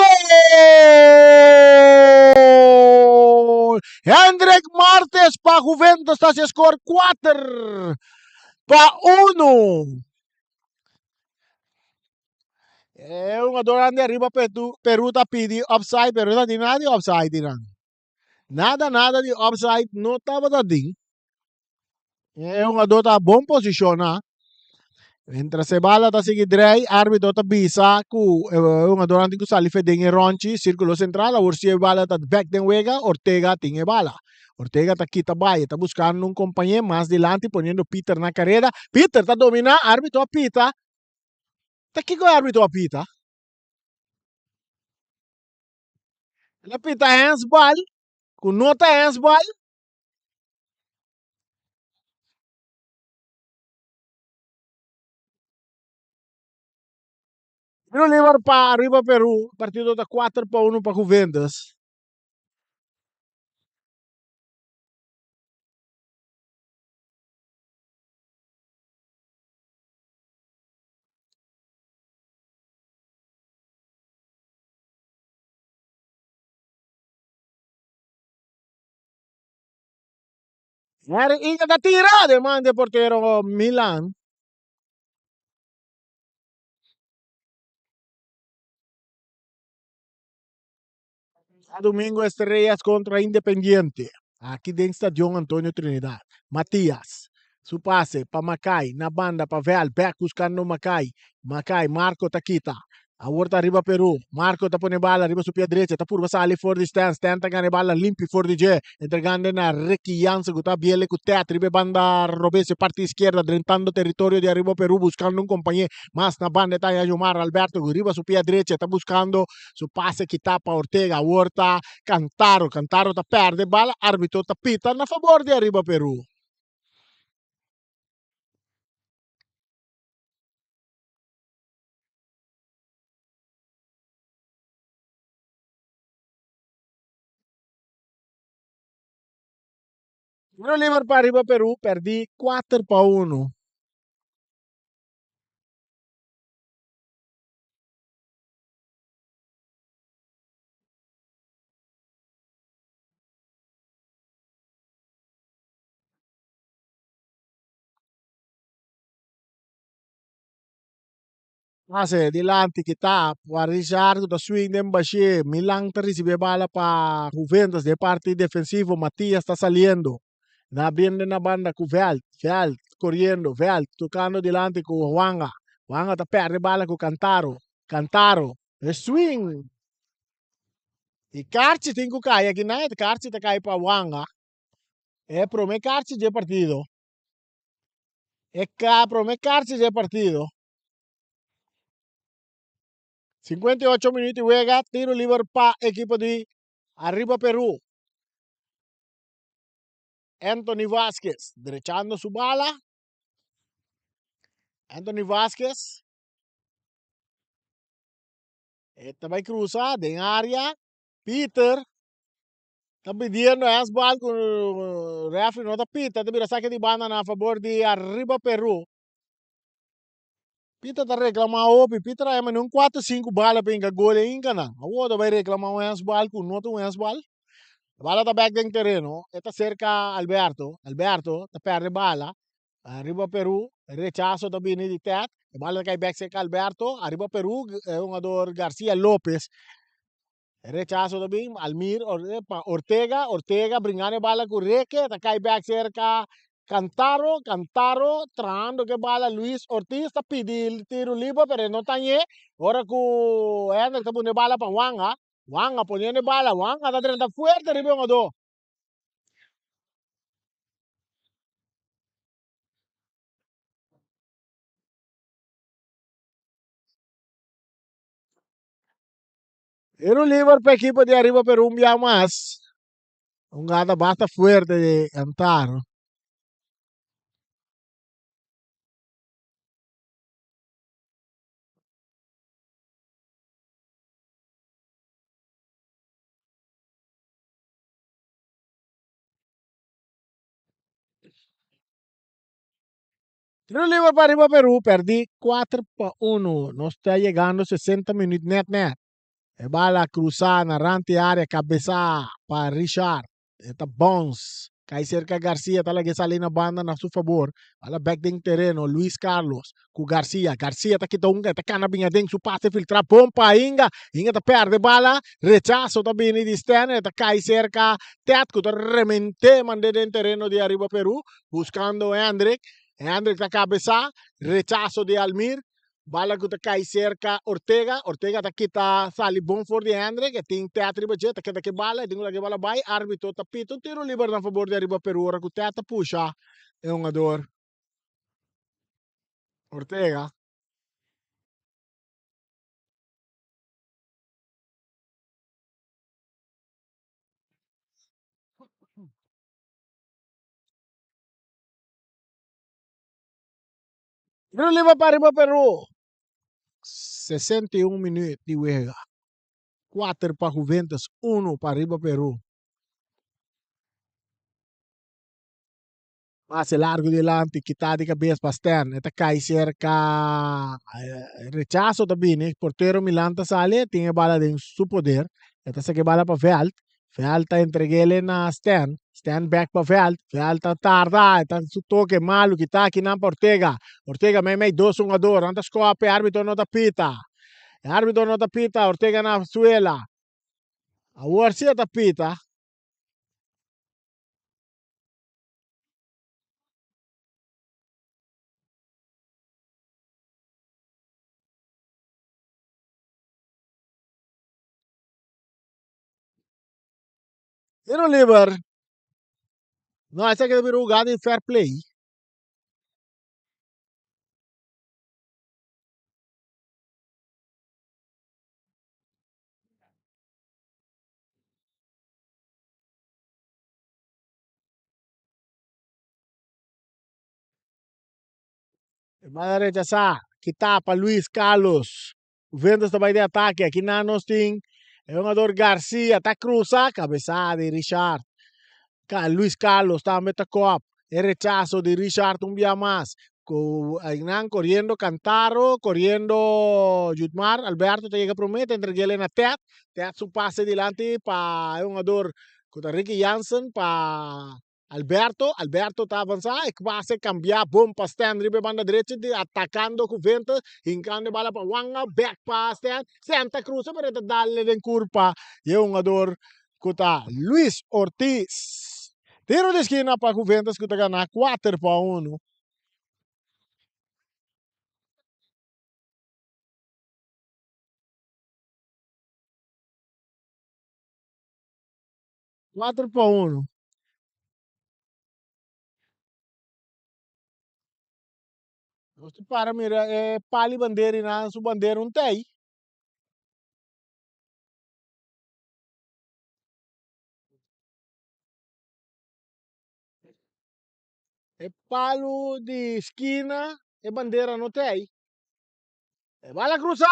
gol! Hendrik Martes pa Juventus ta hasi score 4-1. E hungadornan di ariba Peru ta pidi offside pero no tin nada di offside di nan. Nada nada di offside no tabata tin. E hungador ta bon posiciona. Mientras e bala ta sigui drei, arbitro ta bisa cu e hungadornan tin cu sali fe den e ronchi, circulo central. Awor si e bala ta bek den wega, Ortega tin e bala. Ortega ta kita bai, e ta buscando un compañe mas dilanti poniendo Peter na careda. Peter ta domina, arbitro a pita. Ta kiko e arbitro a pita? El a pita handsbal, ku no ta handsbal. Tiro liber pa Arriba Peru, partido ta 4-1 pa Juventus. Harry Inga ta tira den man di e portero Milan. Domingo Estrellas contra Independiente. Aki den Stadion Antonio Trinidad. Matias. Su pase pa Makai. Na banda pa Vel. Bek buscando Makai. Makai. Marco ta kita. Awor ta riba Peru. Marco ta pone bala riba su pia drecha. Ta purba sali for di Stan. Stan ta gana e bala limpi for di dje. Entregando na Ricky Jansen cu ta biele cu Tet riba e banda robes e parti izquierda. Drentando territorio di Ariba Peru buscando un compañe. Mas na banda e ta haya Jomar Alberto cu riba su pia drecha ta buscando su pase kita pa Ortega. Awor ta Cantaro. Cantaro ta perde bala. Arbitro ta pita na fabor di Ariba Peru. Tiro liber pa Ariba Peru perdi 4-1. Pase dilanti kita pa Richard ku ta swing den bashé. Milan ta risibí e bala pa Juventus den parti defensivo. Matias ta saliendo. Na abriendo na banda ku Veld. Veld koriendo. Veld tokando dilanti ku Wanga. Wanga ta pèrdè bala ku Cantaro. Cantaro e swing. I karchi tin ku kai aki nan. E karchi ta kai pa Wanga. E promé karchi dje partido. E ka promé karchi dje partido. 58 minuut di wega, tiro liber pa ekipo di Arriba Peru. Anthony Vasquez drechando su bala. Anthony Vasquez. E ta bai cruza den área. Peter ta pidiendo handsbal ku referee no ta pita. Ta bira saque di banda na favor di Arriba Peru. Peter ta reclama hopi. Peter a manda un 4 5 bala pa inca gol e inca nan. Awor ta bai reclama un handsbal ku no ta un handsbal. Bala ta bek den tereno. E ta cerca Alberto. Alberto ta perde bala. Arriba Peru. Rechazo ta bini di Ted. E bala ta kai bek cerca Alberto. Arriba Peru e hungador Garcia Lopez. E rechazo ta bin Almir pa Ortega. Ortega bringando e bala ku Reke. Ta kai bek cerca Cantaro. Cantaro trahando ku e bala. Luis Ortiz ta pidi tiro liber pero e no ta ñe. Ora ku Hendrik ta pone e bala pa Wanga. Wanga poniendo e bala. Wanga ta drenta fuerte riba e hungadó. Tiro liber pa ekipo di Ariba Peru un bia mas. Un gata basta fuerte di Antaro. Tiro liber pa Ariba Peru perdi 4-1. Nos ta yegando 60 minuut net net. E bala cruza na rand di area cabeza pa Richard. E ta bounce. Cai cerca Garcia ta laga e sali na banda na su fabor. Bala bek den tereno Luis Carlos cu Garcia. Garcia ta kita un ta cana bin aden su pase filtra bon pa Inga. Inga ta perde bala. Rechazo ta bini di Stanley ta cai cerca Ted cu ta remente mande den tereno di Ariba Peru buscando Hendrik. Hendrik ta cabeza. Rechazo di Almir. Bala ku ta kai serka Ortega. Ortega ta kita sali bon for di Hendrik. E tin Tet riba dje. Ta keda ke bala. E tin ku laga e bala bai. Arbitro ta pita un tiro liber na fabor di Ariba Peru ora ku Tet ta pusha e hungador Ortega. Tiro liber pa Ariba Peru. 61 minuut di wega. 4 pa Juventus, 1 pa Ariba Peru. Pase largo dilanti, kita di cabes pa Stan. E ta cai cerca rechazo ta bini. Portero Milan ta sali, tin e bala den su poder. E ta saca e bala pa veld. Veld ta entreg'ele na Stan. Stan bek pa Veld. Veld ta tarda, e ta su toke malu kita akinan pa Ortega. Ortega meimei dos hungador. Nan ta skope, e arbitro no ta pita. E arbitro no ta pita, Ortega na suela. Awor si e ta pita. Tiro liber. No, esaki ta bira hugada di fair play. Bala rechasá. Kita pa Luis Carlos. Juventus ta bai den atake. Aki nan nos tin e hungador Garcia ta cruza. Cabeza di Richard. Luis Carlos tambe ta kop. E rechazo di Richard un bia mas. Ku nan coriendo Cantaro, coriendo Judmar. Alberto ta yega prome, ta entreg'el na Ted. Ted su pase dilanti pa e hungador ku ta Ricky Jansen pa Alberto, Alberto ta avansa, e pase cambia bon pa Stan riba e banda derecha di atacando Juventus, hincando e bala pa Wanga, back pa Stan, Stan ta cruza pero e ta dale den curpa y e hungador cu ta Luis Ortiz. Tiro di esquina pa Juventus cu ta gana 4-1. 4-1. Nos ta para mira e pali bandera y nan su bandera un tei. E palu di skina e bandera no tei. E bala cruza!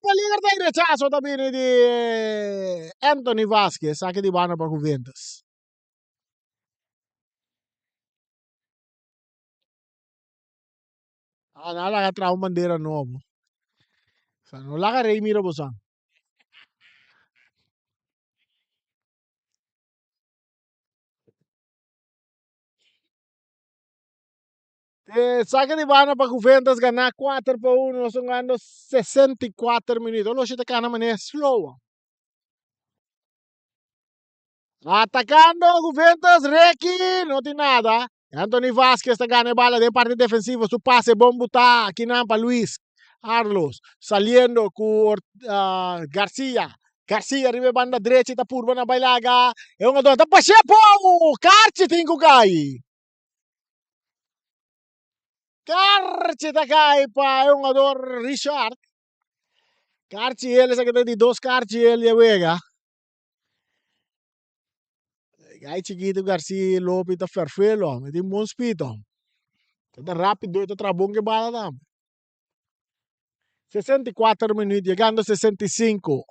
Peligro ta rechazo ta bini di Anthony Vasquez, saque di banda pa Juventus. Ah, nan laga traha un bandera nobo. Sa no laga rey mira bosan. E saque di banda pa Juventus gana 4-1. Nos ta jugando 64 minuut. Oloshi ta kana manera slow. Atacando Juventus, Ricky, no tin nada. Anthony Vasquez ta gana e bala den parte defensivo. Su pase bon buta akinan pa Luis. Arlos saliendo ku Garcia. Garcia riba e banda drechi ta purba na bai laga. E hungador ta pash'é pou! Karchi tin ku kai. Karchi ta kai pa e hungador Richard. Karchi el esaki ta di dos karchi el di e wega. Gai chikitu Garcia Lopez ta ferfelo hom, e tin bon speed hom. E ta rapido, e ta traha bon ke bala tambe. 64 minuut, yegando 65.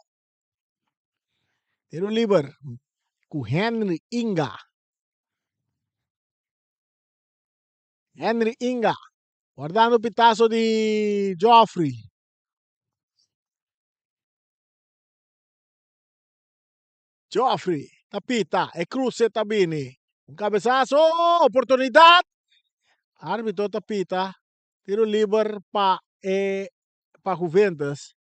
Tiro liber ku Henry Inga. Henry Inga, wardando pitazo di Geoffrey. Geoffrey ta pita, e cruce ta bini. Un cabezazo, oportunidad. Arbitro ta pita, tiro liber pa e pa Juventus.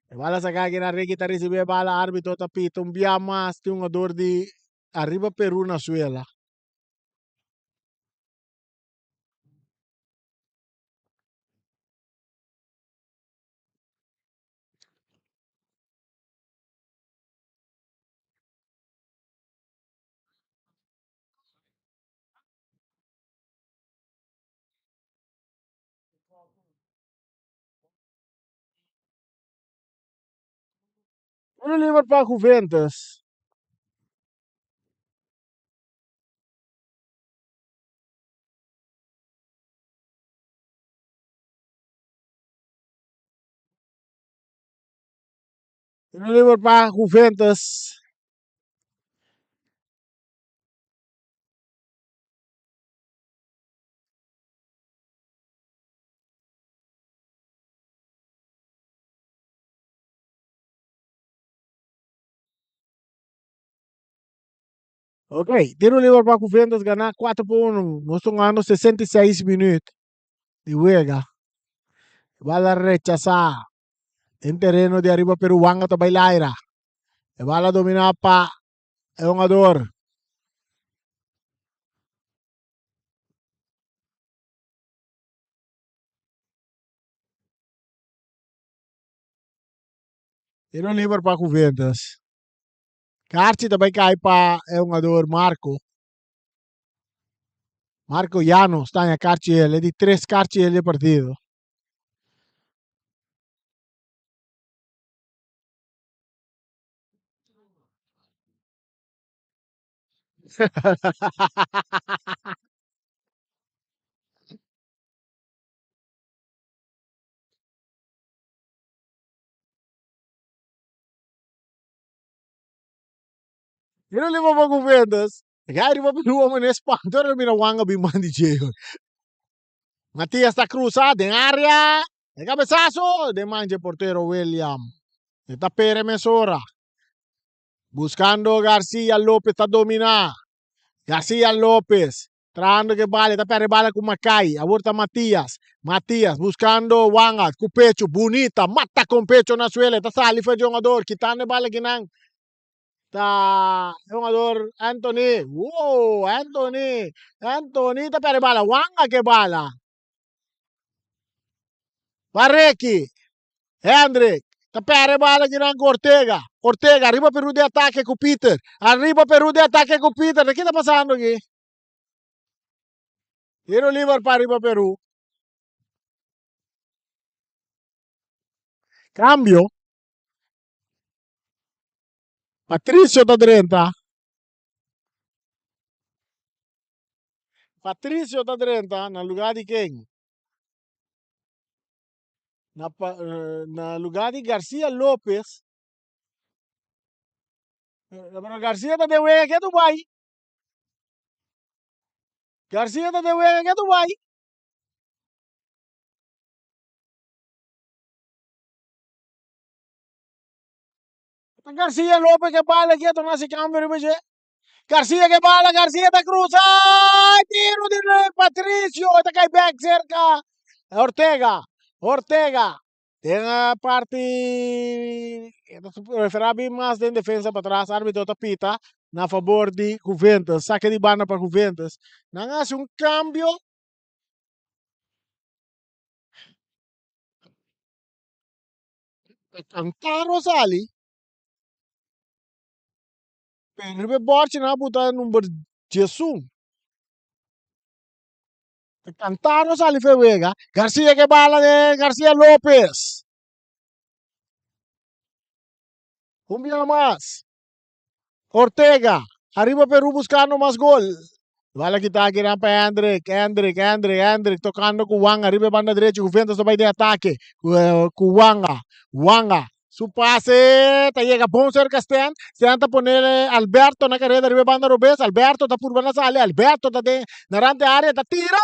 E bala saca aki na Ricky ta ricibi e bala, arbitro ta pita un bia mas tin un jugador di Arriba Peru na suela. Tiro liber pa Juventus. Tiro liber pa Juventus. Ok, tiro liber pa Juventus gana 4 pa 1. Nos ta jugando 66 minuut di wega. Bala rechasa den tereno di Arriba Peru. Wanga ta bai laira. E bala domina pa e jugador. Tiro liber pa Juventus. Karchi ta bai kai pa e hungador Marco. Marco Llanos ta haña karchi el, e di tres karchi el di e partido. Tiro liber pa Juventus. Gai riba Peru homen e spanto ora mira Wanga bin man di dje. Matias ta cruza den area. E cabezazo den man dje portero William. E ta pere mesora. Buscando Garcia Lopez ta domina. Garcia Lopez trahando ke bala, ta perde bala ku Makai. Awor ta Matias. Matias buscando Wanga ku pecho. Bunita, mata con pecho na suela. Ta sali for jugador, kitando e bala kinan. Ta jugador Anthony. Wow, Anthony. Anthony ta perde bala. Wanga ke bala. Bareki. Hendrik ta perde bala kinan ku Ortega. Ortega arriba Peru de atake ku Peter. Arriba Peru de atake ku Peter. Ki ta pasando aki? Tiro liber pa Arriba Peru. Cambio. Patricio ta drenta. Patricio ta drenta na lugar di ken? Na, pa, na lugar di Garcia Lopez. Pero Garcia ta den wega ke Dubai. Garcia ta den wega ke Dubai. Garcia Lopez ke bala ke torna si cambio riba dje. Garcia ke bala, Garcia ta cruza. Tiro di Patricio, ta kai back cerca Ortega. Ortega. Den parti referá bin mas den defensa pa tras. Arbitro ta pita na favor di Juventus. Saque di banda pa Juventus. Nan hasi un cambio. Ta kantaro sali. Pero riba e bòrchi nan a buta number diesun. Ta kantaro sali fe wega. Garcia ke bala den Garcia Lopez. Un bia mas. Ortega. Ariba Peru buscando mas gol. Bala kita aki nan pa Hendrik, Hendrik, Hendrik, Hendrik tocando cu Wanga riba e banda derecho. Juventus ta bay den atake cu Wanga. Wanga su pase ta yega bon cerca Stan. Stan ta pone Alberto na careda riba e banda robes. Alberto ta purba na sali. Alberto ta den na rand di area ta tira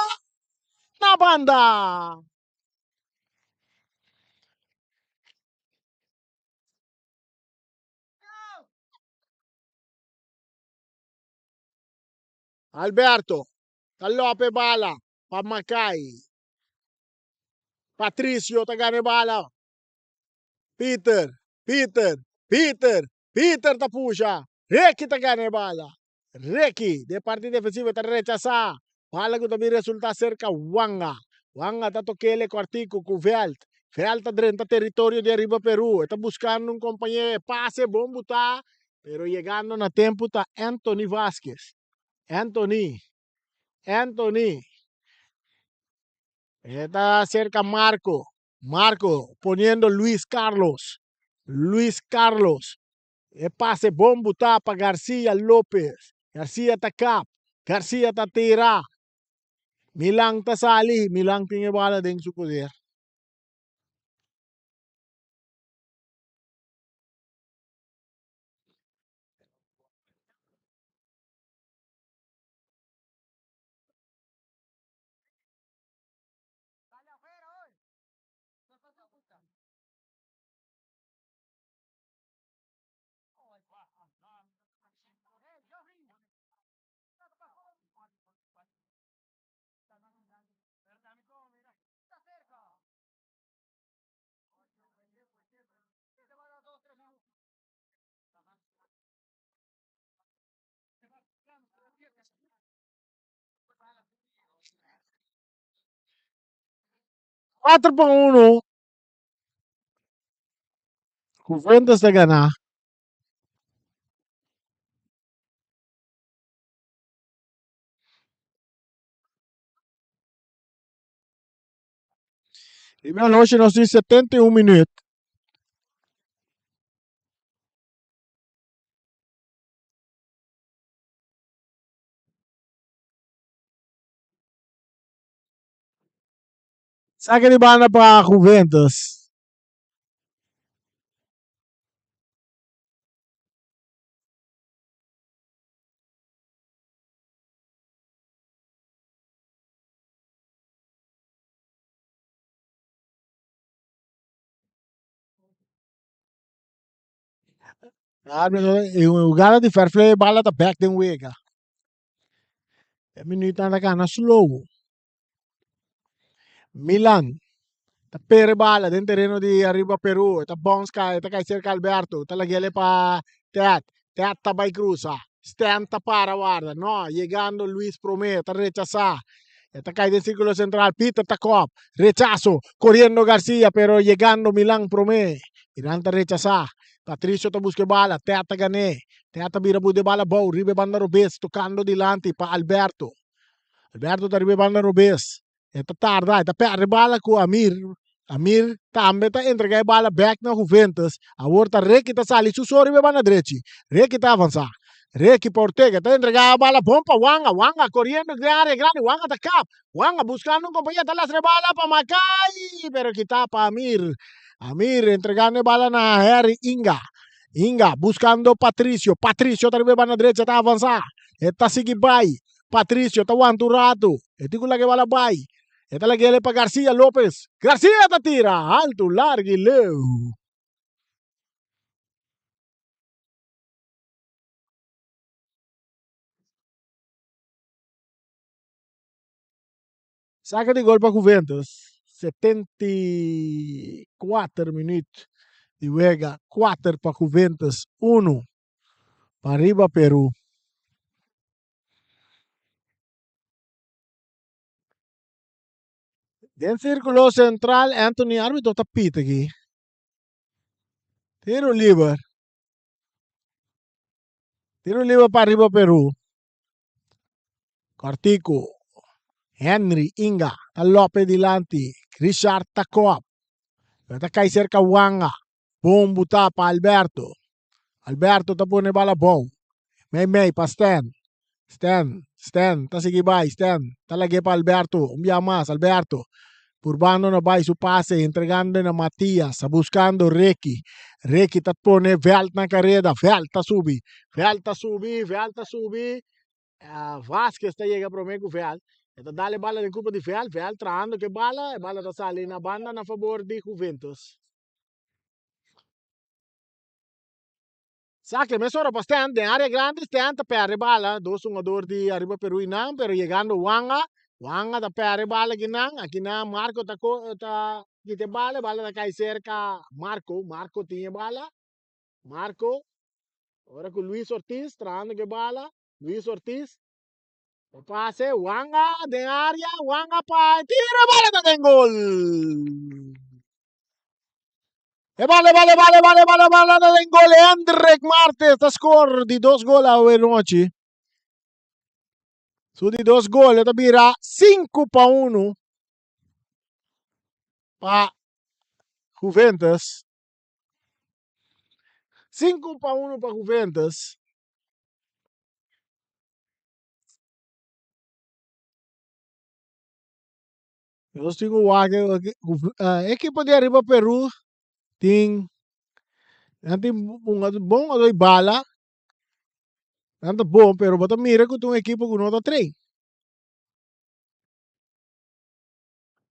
na banda. Alberto ta lopa e bala pa Makai. Patricio ta gana e bala. Peter, Peter, Peter, Peter ta pusha. Ricky ta gana e bala. Ricky den parti defensivo ta rechasa. Bala ku ta bin resulta serka Wanga. Wanga ta tokele kòrtiku ku Veld. Veld ta drenta teritorio di ariba Peru. E ta buskando un kompañero. E pase bon butá. Pero yegando na tempu ta Anthony Vasquez. Anthony. Anthony. E ta cerca Marco. Marco poniendo Luis Carlos. Luis Carlos. E pase bon butá pa Garcia Lopez. Garcia ta kap. Garcia ta tira. Milan ta sali. Milan tin e bala den su poder. 4 pa 1. Juventus ta gana. Riba anochi nos tin 71 minuut. Sake di banda pa Juventus. E hugada di fair play bala ta bek den wega. E minuutnan ta gana slow. Milan ta pere bala den tereno di ariba Peru. E ta bounce kai, e ta kai serka Alberto. Ta lag'el pa Ted. Ted ta bai cruza. Stan ta para warda. No, yegando Luis Prome ta rechasa. E ta kai den circulo central. Peter ta kop. Rechazo. Corriendo Garcia, pero yegando Milan Prome. Milan ta rechasa. Patricio ta busca e bala. Ted ta gané. Ted ta bira buta e bala abou. Riba e banda robes. Tocando dilanti pa Alberto. Alberto ta riba e banda robes. E ta tarda, e ta perde bala ku Amir. Amir tambe ta entrega e bala bek na Juventus. Awor ta Ricky ta sali su so riba e banda drechi. Ricky ta avansa. Ricky pa Ortega ta entrega e bala bon pa Wanga. Wanga koriendo den area grandi. Wanga ta kap. Wanga buskando un kompañero ta lastra e bala pa Makai pero kita pa Amir. Amir entregando e bala na Harry Inga. Inga buskando Patricio. Patricio ta riba e banda drechi ta avansa. E ta sigui bai. Patricio ta wanta un ratu. E tin ku laga e bala bai. E ta lag'el pa Garcia Lopez. Garcia ta tira altu, largu i leu. Saka di gol pa Juventus. 74 minuut di wega. 4 pa Juventus, 1 pa riba Peru. Den sirkulo sentral Anthony arbitro ta pita aki. Tiro liber. Tiro liber pa Ariba Peru. Cortico. Henry Inga ta lope dilanti. Richard ta kop. Lo ta kai cerca Wanga. Bon buta pa Alberto. Alberto ta pone bala abou. Mei mei pa Stan. Stan, Stan ta sigui bai, Stan ta lag'é pa Alberto, un bia mas, Alberto purbando na bai su pase, entregando na Matias, buscando Ricky, Ricky ta pone Veld na careda, Veld ta subi, Veld ta subi, Veld ta subi, Vasquez ta yega prome cu Veld, e ta dal e bala den curpa di Veld, Veld trahando cu e bala, e bala ta sali na banda na fabor di Juventus. Sake mesora pa Stan den area grandi, Stan ta perde bala, dos hungador di Ariba Peru y nan, pero yegando Wanga, Wanga ta perde bala aki nan, aki nan Marco ta ta kita e bala, e bala ta kai serka Marco, Marco tin e bala, Marco ora ku Luis Ortiz trahando ku e bala, Luis Ortiz e pase, Wanga den area, Wanga pa e tiro, e bala ta den gol! E bala, e bala, e bala, e bala, e bala, bala ta den gol. Hendrik Martes ta score di dos gol awe nochi. Su di dos gol e ta bira 5-1 pa Juventus. 5-1 pa Juventus. Nos tin ku wak ekipo di ariba Peru tin nan tin bon hungador di bala nan ta bon pero bo ta mira ku ta un ekipo ku no ta train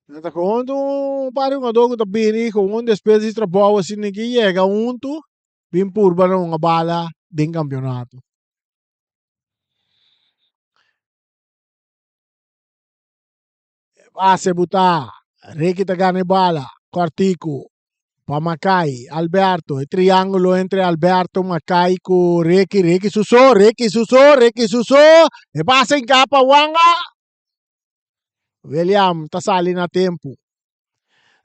nan ta kon un par di hungador ku ta bini kon despues di trabou asina ki yega huntu bin purba na hunga bala den kampeonato. Pase buta, Ricky ta gana e bala, kòrtiku pa Makai, Alberto, e triángulo entre Alberto, Makai ku Ricky, Ricky su so, Ricky su so, Ricky su so, e pase hinká pa Wanga, William ta sali na tempu.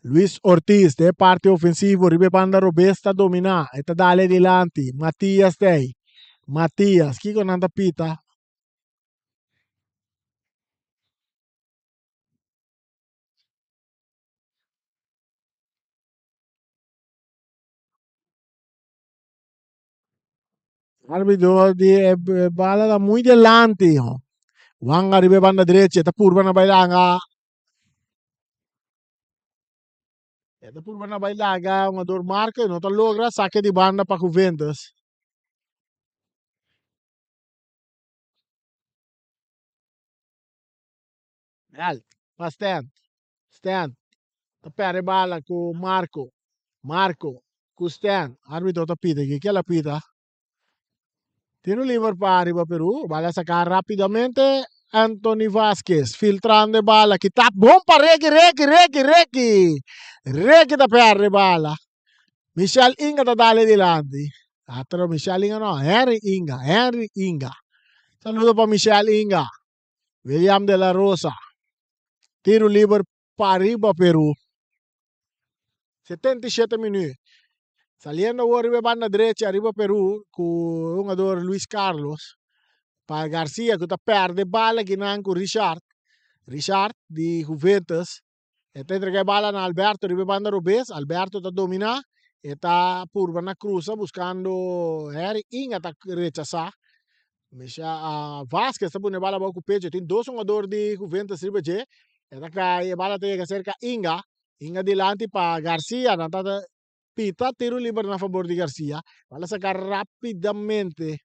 Luis Ortiz den e parti ofensivo riba e banda robes ta dominá, e ta dale dilanti, Matias ta ei, Matias, kiko nan ta pita? Arbitro di e bala ta muy delante. Wanga riba e banda derecha ta purba na bai laga. E ta purba na bai laga hungador Marco e no ta logra sake di banda pa Juventus. Bel pa Stan. Stan ta perde bala ku Marco. Marco ku Stan. Arbitro ta pita aki. Kela pita? Tiro liber pa Ariba Peru. Bala saka rapidamente. Anthony Vasquez filtrando e bala. Kita bon pa Ricky, Ricky, Ricky, Ricky. Ricky ta perde bala. Michel Inga ta dale dilanti. Atro Michel Inga no, Henry Inga, Henry Inga. Saludo pa Michel Inga. William de la Rosa. Tiro liber pa riba Peru. 77 minuut. Saliendo awor riba e banda derecha riba Peru ku hungador Luis Carlos. Pa Garcia ku ta perde bala kinan ku Richard. Richard di Juventus. E ta entrega e bala na Alberto riba e banda robes. Alberto ta domina. E ta purba na cruza buscando Harry Inga ta rechasa. Misha Vasquez ta pone e bala abou cu pecho. Tin dos hungador di Juventus riba dje. E ta cay e bala ta yega cerca Inga. Inga dilanti pa Garcia. Nan ta pita tiro liber na fabor di Garcia. Bala saca rapidamente.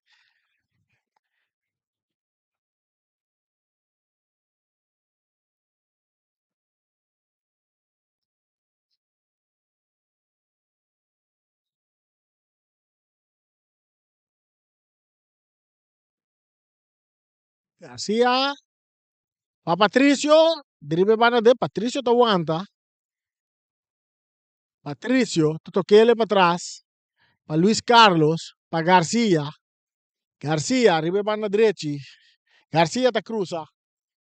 Garcia pa Patricio, dribe banda de Patricio ta wanta. Patricio ta tokele pa tras pa Luis Carlos pa Garcia. Garcia riba e banda drechi. Garcia ta cruza.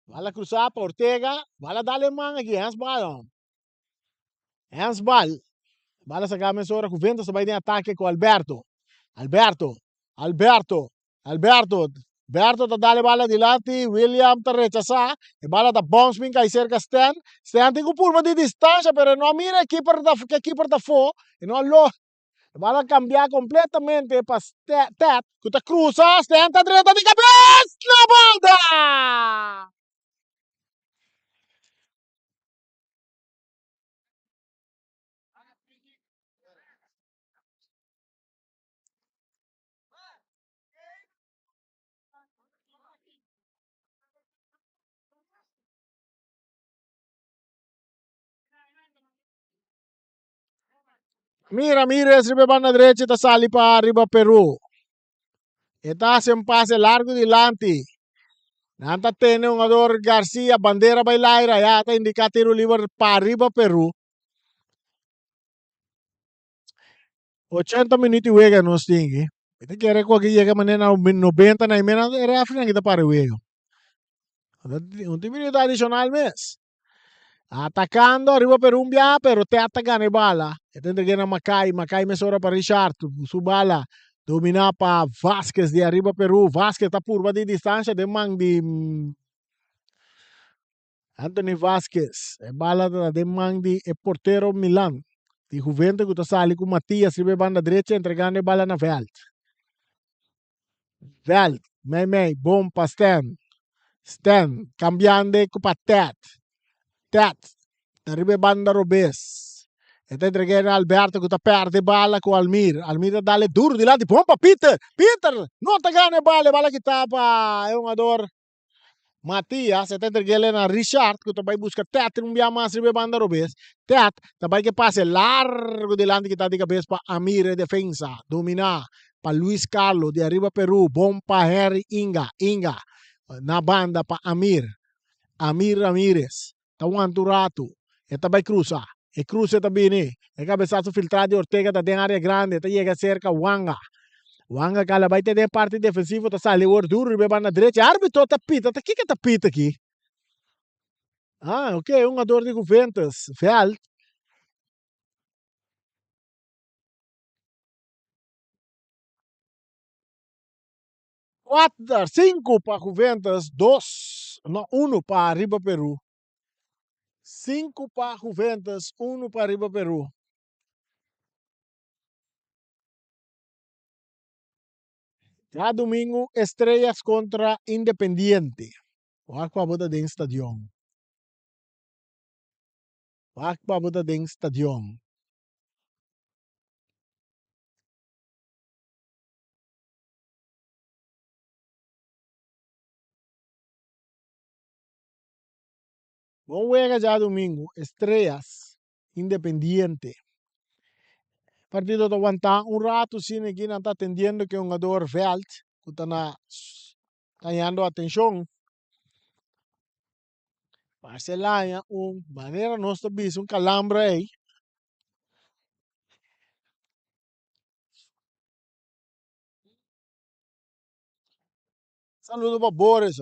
Bala cruza pa Ortega. Bala dale man aki. Handsbal. Handsbal. Bala saká mesora Juventus ta bai den atake ku Alberto. Alberto, Alberto, Alberto, Berto ta dal e bala dilanti, William ta rechasá, e bala ta bounce bin kai serka Stan, Stan tin ku purba di distansha pero e no a mira e keeper ta ke keeper ta afó, e no a lo, e bala a kambia kompletamente pa Ted ku ta krusa, Stan ta drenta di kabes na banda! Mi Ramirez riba e banda drechi ta sali pa riba Peru. E ta hasi un pase largu dilanti. Nan ta tene hungador Garcia, bandera bai laira, ya ta indica tiro liber pa riba Peru. 80 minuut di wega nos tin aki. Mi ta kere ku aki yega manera na 90 na i mena e refrinan ki ta para e wega. Un tin minuut adishonal mes. Atakando ariba Peru un biaha pero Ted ta gana e bala. E ta entreg'é na Makai, Makai mesora pa Richard. Su bala dominá pa Vasquez di ariba Peru. Vasquez ta purba di distansha den man di Anthony Vasquez, e bala ta den man di e portero Milan di Juvente ku ta sali ku Matias riba e banda drecha entregando e bala na Veld. Veld, mei mei, bon pa Stan. Stan kambiando ku pa Ted. Ted ta riba e banda robes. E ta entreg'é na Alberto ku ta pèrdè e bala ku Almir. Almir ta dal e duru dilanti, bon pa Peter. Peter no ta gana e bala, e bala kita pa e hungador Matias e ta entreg'el na Richard ku ta bai buska Ted un bia mas riba e banda robes. Ted ta bai ke pase largu dilanti kita di kabes pa Amir e defensa dominá pa Luis Carlo di ariba Peru bon pa Henry Inga Inga na banda pa Amir Amir Ramirez ta wanta un ratu e ta bai krusa e kruse ta bini e kabesaso filtrá di Ortega ta den área grandi e ta yega serka Wanga Wanga kala bai te den parti defensivo ta sali awor duru riba e banda drechi arbitro ta pita ta kiko ta pita aki ah ok un hungador di Juventus Veld. Kuater, sinku pa Juventus, dos, no, unu pa riba Peru. Sinku pa Juventus, unu pa riba Peru. Djadumingu Estrellas kontra Independiente. Wak pa bo ta den stadion. Wak pa bo ta den stadion. Bon wega djadumingu, Estrellas, Independiente. Partido ta wantá un ratu asina aki nan ta atendiendo ku e hungador Veld ku ta na hañando atenshon. Parse el haña un manera nos ta bisa un kalambra ei. Saludo pa Boris.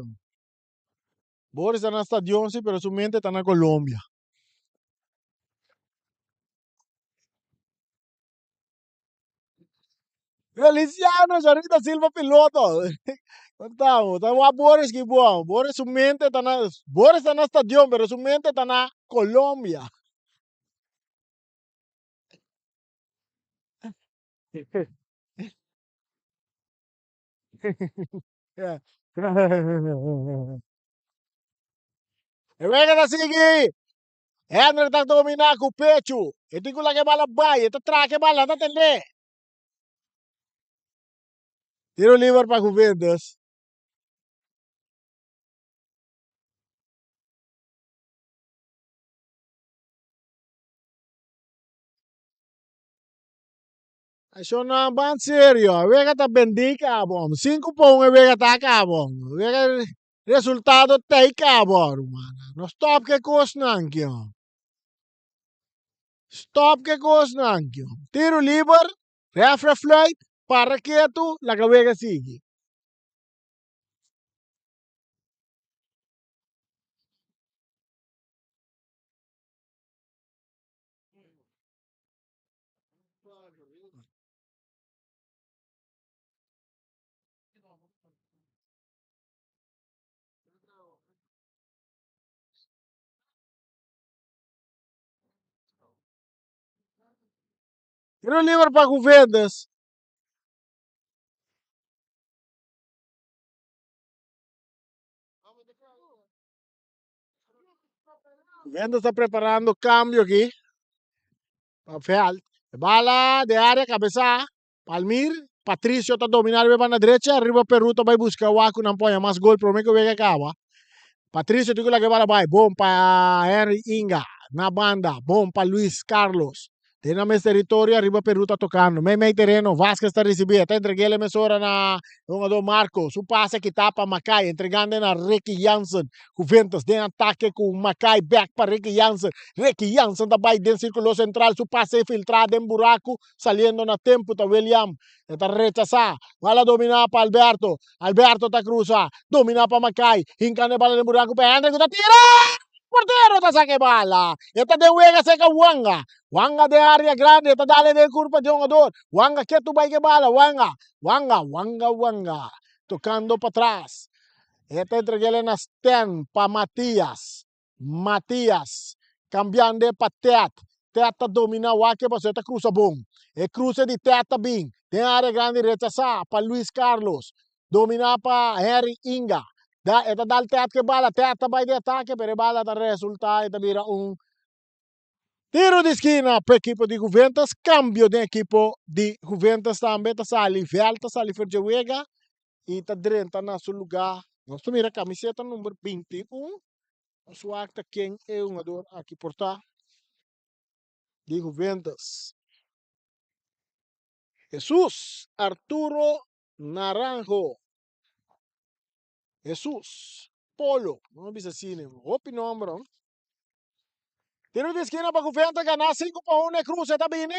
Boris ta na stadion si pero su mente ta na Colombia. Feliciano Jarita Silva piloto. Contamos, ta wa Boris ki bo. Boris su mente ta na Boris ta na stadion pero su mente ta na Colombia. E wega ta sigui. Henry ta dominá ku pechu. E tin ku laga e bala bai. E ta traka e bala, ta tend'é. Tiro liber pa Juventus. Ashonnan ban serio, e wega ta bendí kaba. Sinku pa un e wega ta kaba. Wega resultado tei kaba, ruman. No stop ke kosnan ki. Stop ke kosnan ki. Tiro liber, refri a fluit, para ketu, laga wega sigui. Tiro liber pa Juventus. Juventus ta preparando cambio aki pa veld. Bala den area cabeza. Palmir, Patricio ta domina riba e banda drecha, riba Peru ta bai buska wak ku nan poña mas gol prome ku wega kaba. Patricio tin ku laga e bala bai, bon pa Henry Inga na banda, bon pa Luis Carlos. Den nan mes teritorio ariba Peru ta tokando. Mei mei tereno, Vasquez ta risibi, e ta entreg'el e mesora na e hungador Marco. Su pase kita pa Makai, entregando na Ricky Jansen. Juventus den atake ku Makai bek pa Ricky Jansen. Ricky Jansen ta bai den sirkulo sentral, su pase filtra den buraku. Saliendo na tempu ta William. E ta rechasá. Bala dominá pa Alberto. Alberto ta krusa. Dominá pa Makai. Hinkando e bala den buraku pa Hendrik ku ta tira! Portero ta saka e bala. E ta den wega seka Wanga. Wanga den área grandi. E ta dale den kurpa di hungador. Wanga ketu bai ku e bala. Wanga. Wanga. Wanga. Wanga. Tokando patras. E ta entreg'el na Sten pa Matias. Matias cambiando pa Ted. Ted ta domina wak pasobra e ta cruza bon. E cruce di Ted ta bin den area grandi rechasa pa Luis Carlos. Domina pa Henry Inga. Da e ta dal Ted cu e bala. Ted ta bay di atake pero e bala ta resulta e ta bira un tiro di skina pa ekipo di Juventus. Cambio den ekipo di Juventus tambe ta sali Veld ta sali for dje wega y ta drenta na su lugar. Nos ta mira camiseta number 21. Nos wak ta ken e hungador aki por ta di Juventus. Jesus Arturo Naranjo. Jesus Polo. No bisa asina, hopi nomber. Hon. Tiro di esquina pa Juventus gana 5 pa 1 e cruce ta bini.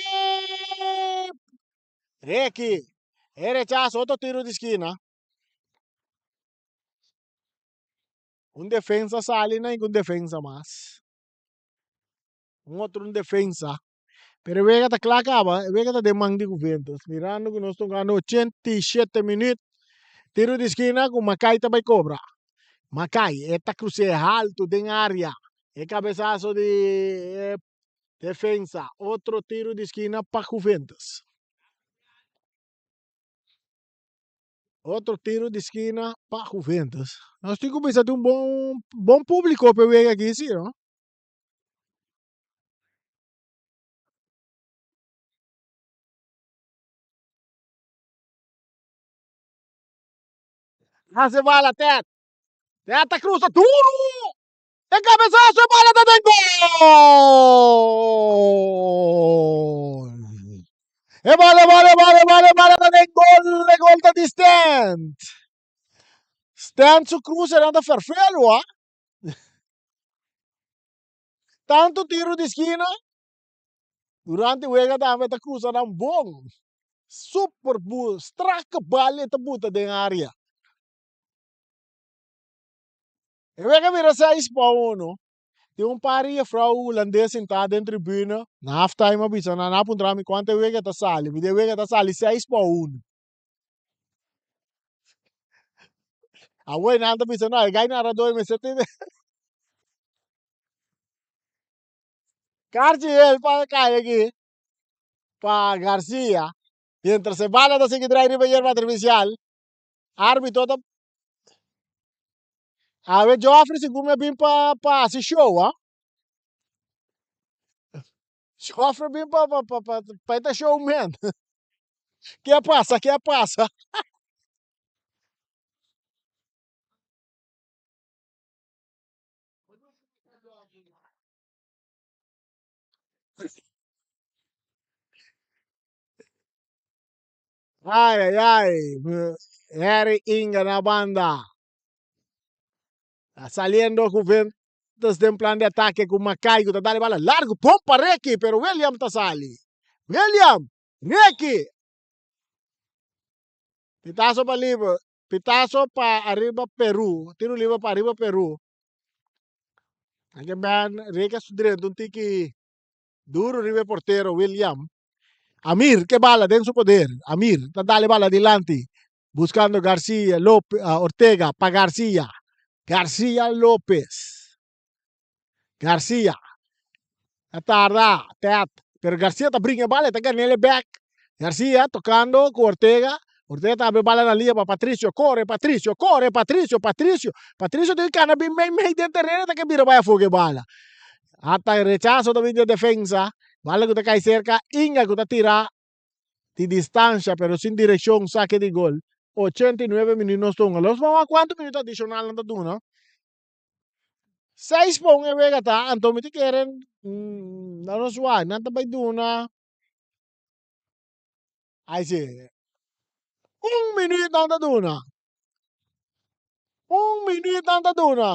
Reki. E rechazo otro tiro di esquina. Un defensa sali na un defensa mas. Un otro un defensa. Pero e wega ta kla kaba, e wega ta den man di Juventus. Mirando ku nos ta hungando 87 minuut. Tiro di skina ku Makai ta bai kobra. Makai, e ta krus'é haltu den area. E kabesaso di e defensa. Otro tiro di skina pa Juventus. Otro tiro di skina pa Juventus. Nos tin ku bisa tin un bon bon publico pa e wega aki si no. Hace bala Ted. Ted ta cruza duro. E cabezazo e bala ta den gol. E bala, e bala, e bala, e bala, e bala ta den gol. E gol ta di Stent. Stent su cruze nan ta ferfelu, ha. Tanto tiro di skina durante wega tambe ta cruza nan bon. Super bu strak bal e ta buta den area. E wega bira 6 pa 1. Tin un par di juffrouw hulandes sintá den tribune. Na half time a bisa nan, nan a puntra mi kuantu e wega ta sali. Mi di e wega ta sali 6 pa 1. Awor nan ta bisa no, e gai narador mester tin karchi el pa kai aki pa Garcia. Mientras e bala ta sigui drai riba yerba artificial, arbitro ta Awe Joffrey segun mi a bin pa pa hasi show ah. Joffrey bin pa pa pa pa pa e ta showman. Ke a pasa? Ke a pasa? Ai ai ai, Harry Inga na banda. Saliendo Juventus den plan de atake ku Makai ku ta dale bala largo, bon pa Ricky, pero William ta sali. William, Ricky. Pitazo pa libre, pitazo pa ariba Peru, tiro libre pa ariba Peru. Anke ben Ricky a su drenta un tiki duro riba e portero William. Amir ke bala den su poder. Amir ta dale bala dilanti. Buscando Garcia, Lopez, uh, Ortega pa Garcia. Garcia Lopez. Garcia. A tarda. Tet. Pero Garcia ta bringa e bala, e ta gan'el bek. Garcia tocando cu Ortega. Ortega ta habri bala na liña pa Patricio. Core Patricio, core Patricio, Patricio. Patricio tin cana bin mei mei den terreno ta ke bira bai afo cu e bala. Ata rechazo ta bin di e defensa. Bala cu ta cay cerca Inga cu ta tira di distancia pero sin direccion sake di gol. 89 minuut nos ta hunga. Los ban wak cuanto minuut adicional nan ta duna. Seis pa un e wega ta, anto mi ta kere na nos wak nan ta bai duna ai si un minuut nan ta duna un minuut nan ta duna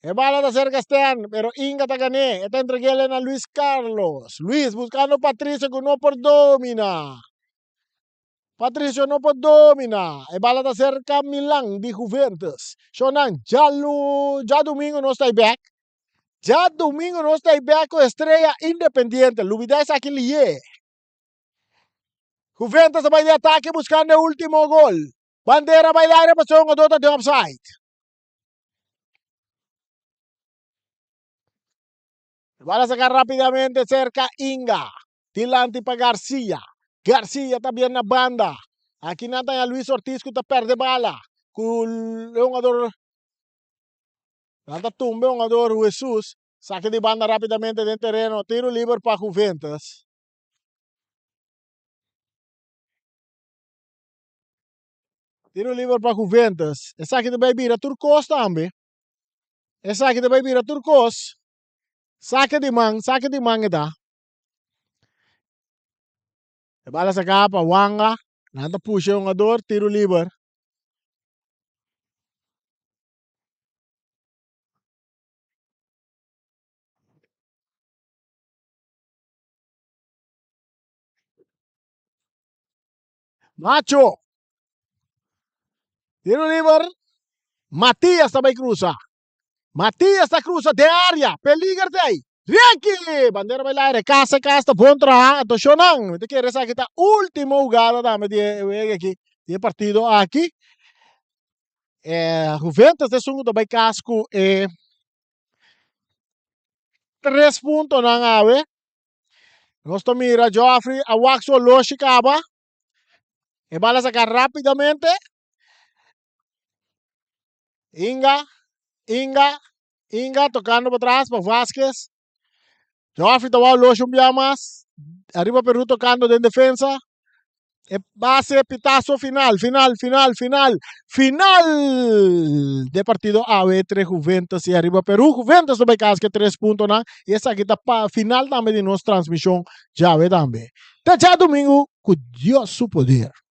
e bala ta serka Stern pero Inga ta gané e ta entreg'el na Luis Carlos Luis buskando Patricio ku no por domina. Patricio no por domina. E bala ta serka Milan di Juventus. Shownan, djalu, djadumingo nos ta bek. Djadumingo nos ta bek ku Estrella Independiente. Lubida esaki lié. Juventus ta bai di atake buskando e ultimo gol. Bandera bai laire pasobra un hungador ta den offside. E bala saca rapidamente cerca Inga. Dilanti pa Garcia. Garcia ta bien na banda. Aki nan ta Luis Ortiz cu ta perde bala. Cu e hungador nan ta tumba e hungador Jesus. Saca di banda rapidamente den tereno. Tiro liber pa Juventus. Tiro liber pa Juventus. Esaki ta bay bira tur cos tambe. Esaki ta bay bira tur cos. Sake di man, sake di man e ta. E bala saka pa Wanga. Nan ta pusha e hungador, tiro liber. Macho. Tiro liber. Matias ta bay cruza. Matias ta cruza den area. Peliger te ahí. Ricky! Bandera bay laire. Casa, casa, bon traha. Anto Shonan. Mi ta kere esaki ta ultimo hugada tambe di e wega aki. Di e partido aki. Eh, Juventus ta esun ku ta bay kas ku e tres puntonan awe. Nos ta mira Geoffrey a wak su oloshi kaba. E bala saka rapidamente. Inga, Inga, Inga tocando pa tras pa Vasquez. Geoffrey ta wak oloshi un bia mas. Ariba Peru tocando den defensa. E base pitazo final, final, final, final, final de partido awe entre Juventus y Arriba Peru. Juventus ta bay cas ke tres puntonan y esaki ta pa final tambe di nos transmision djawe tambe. Te djadomingo cu Dios su poder.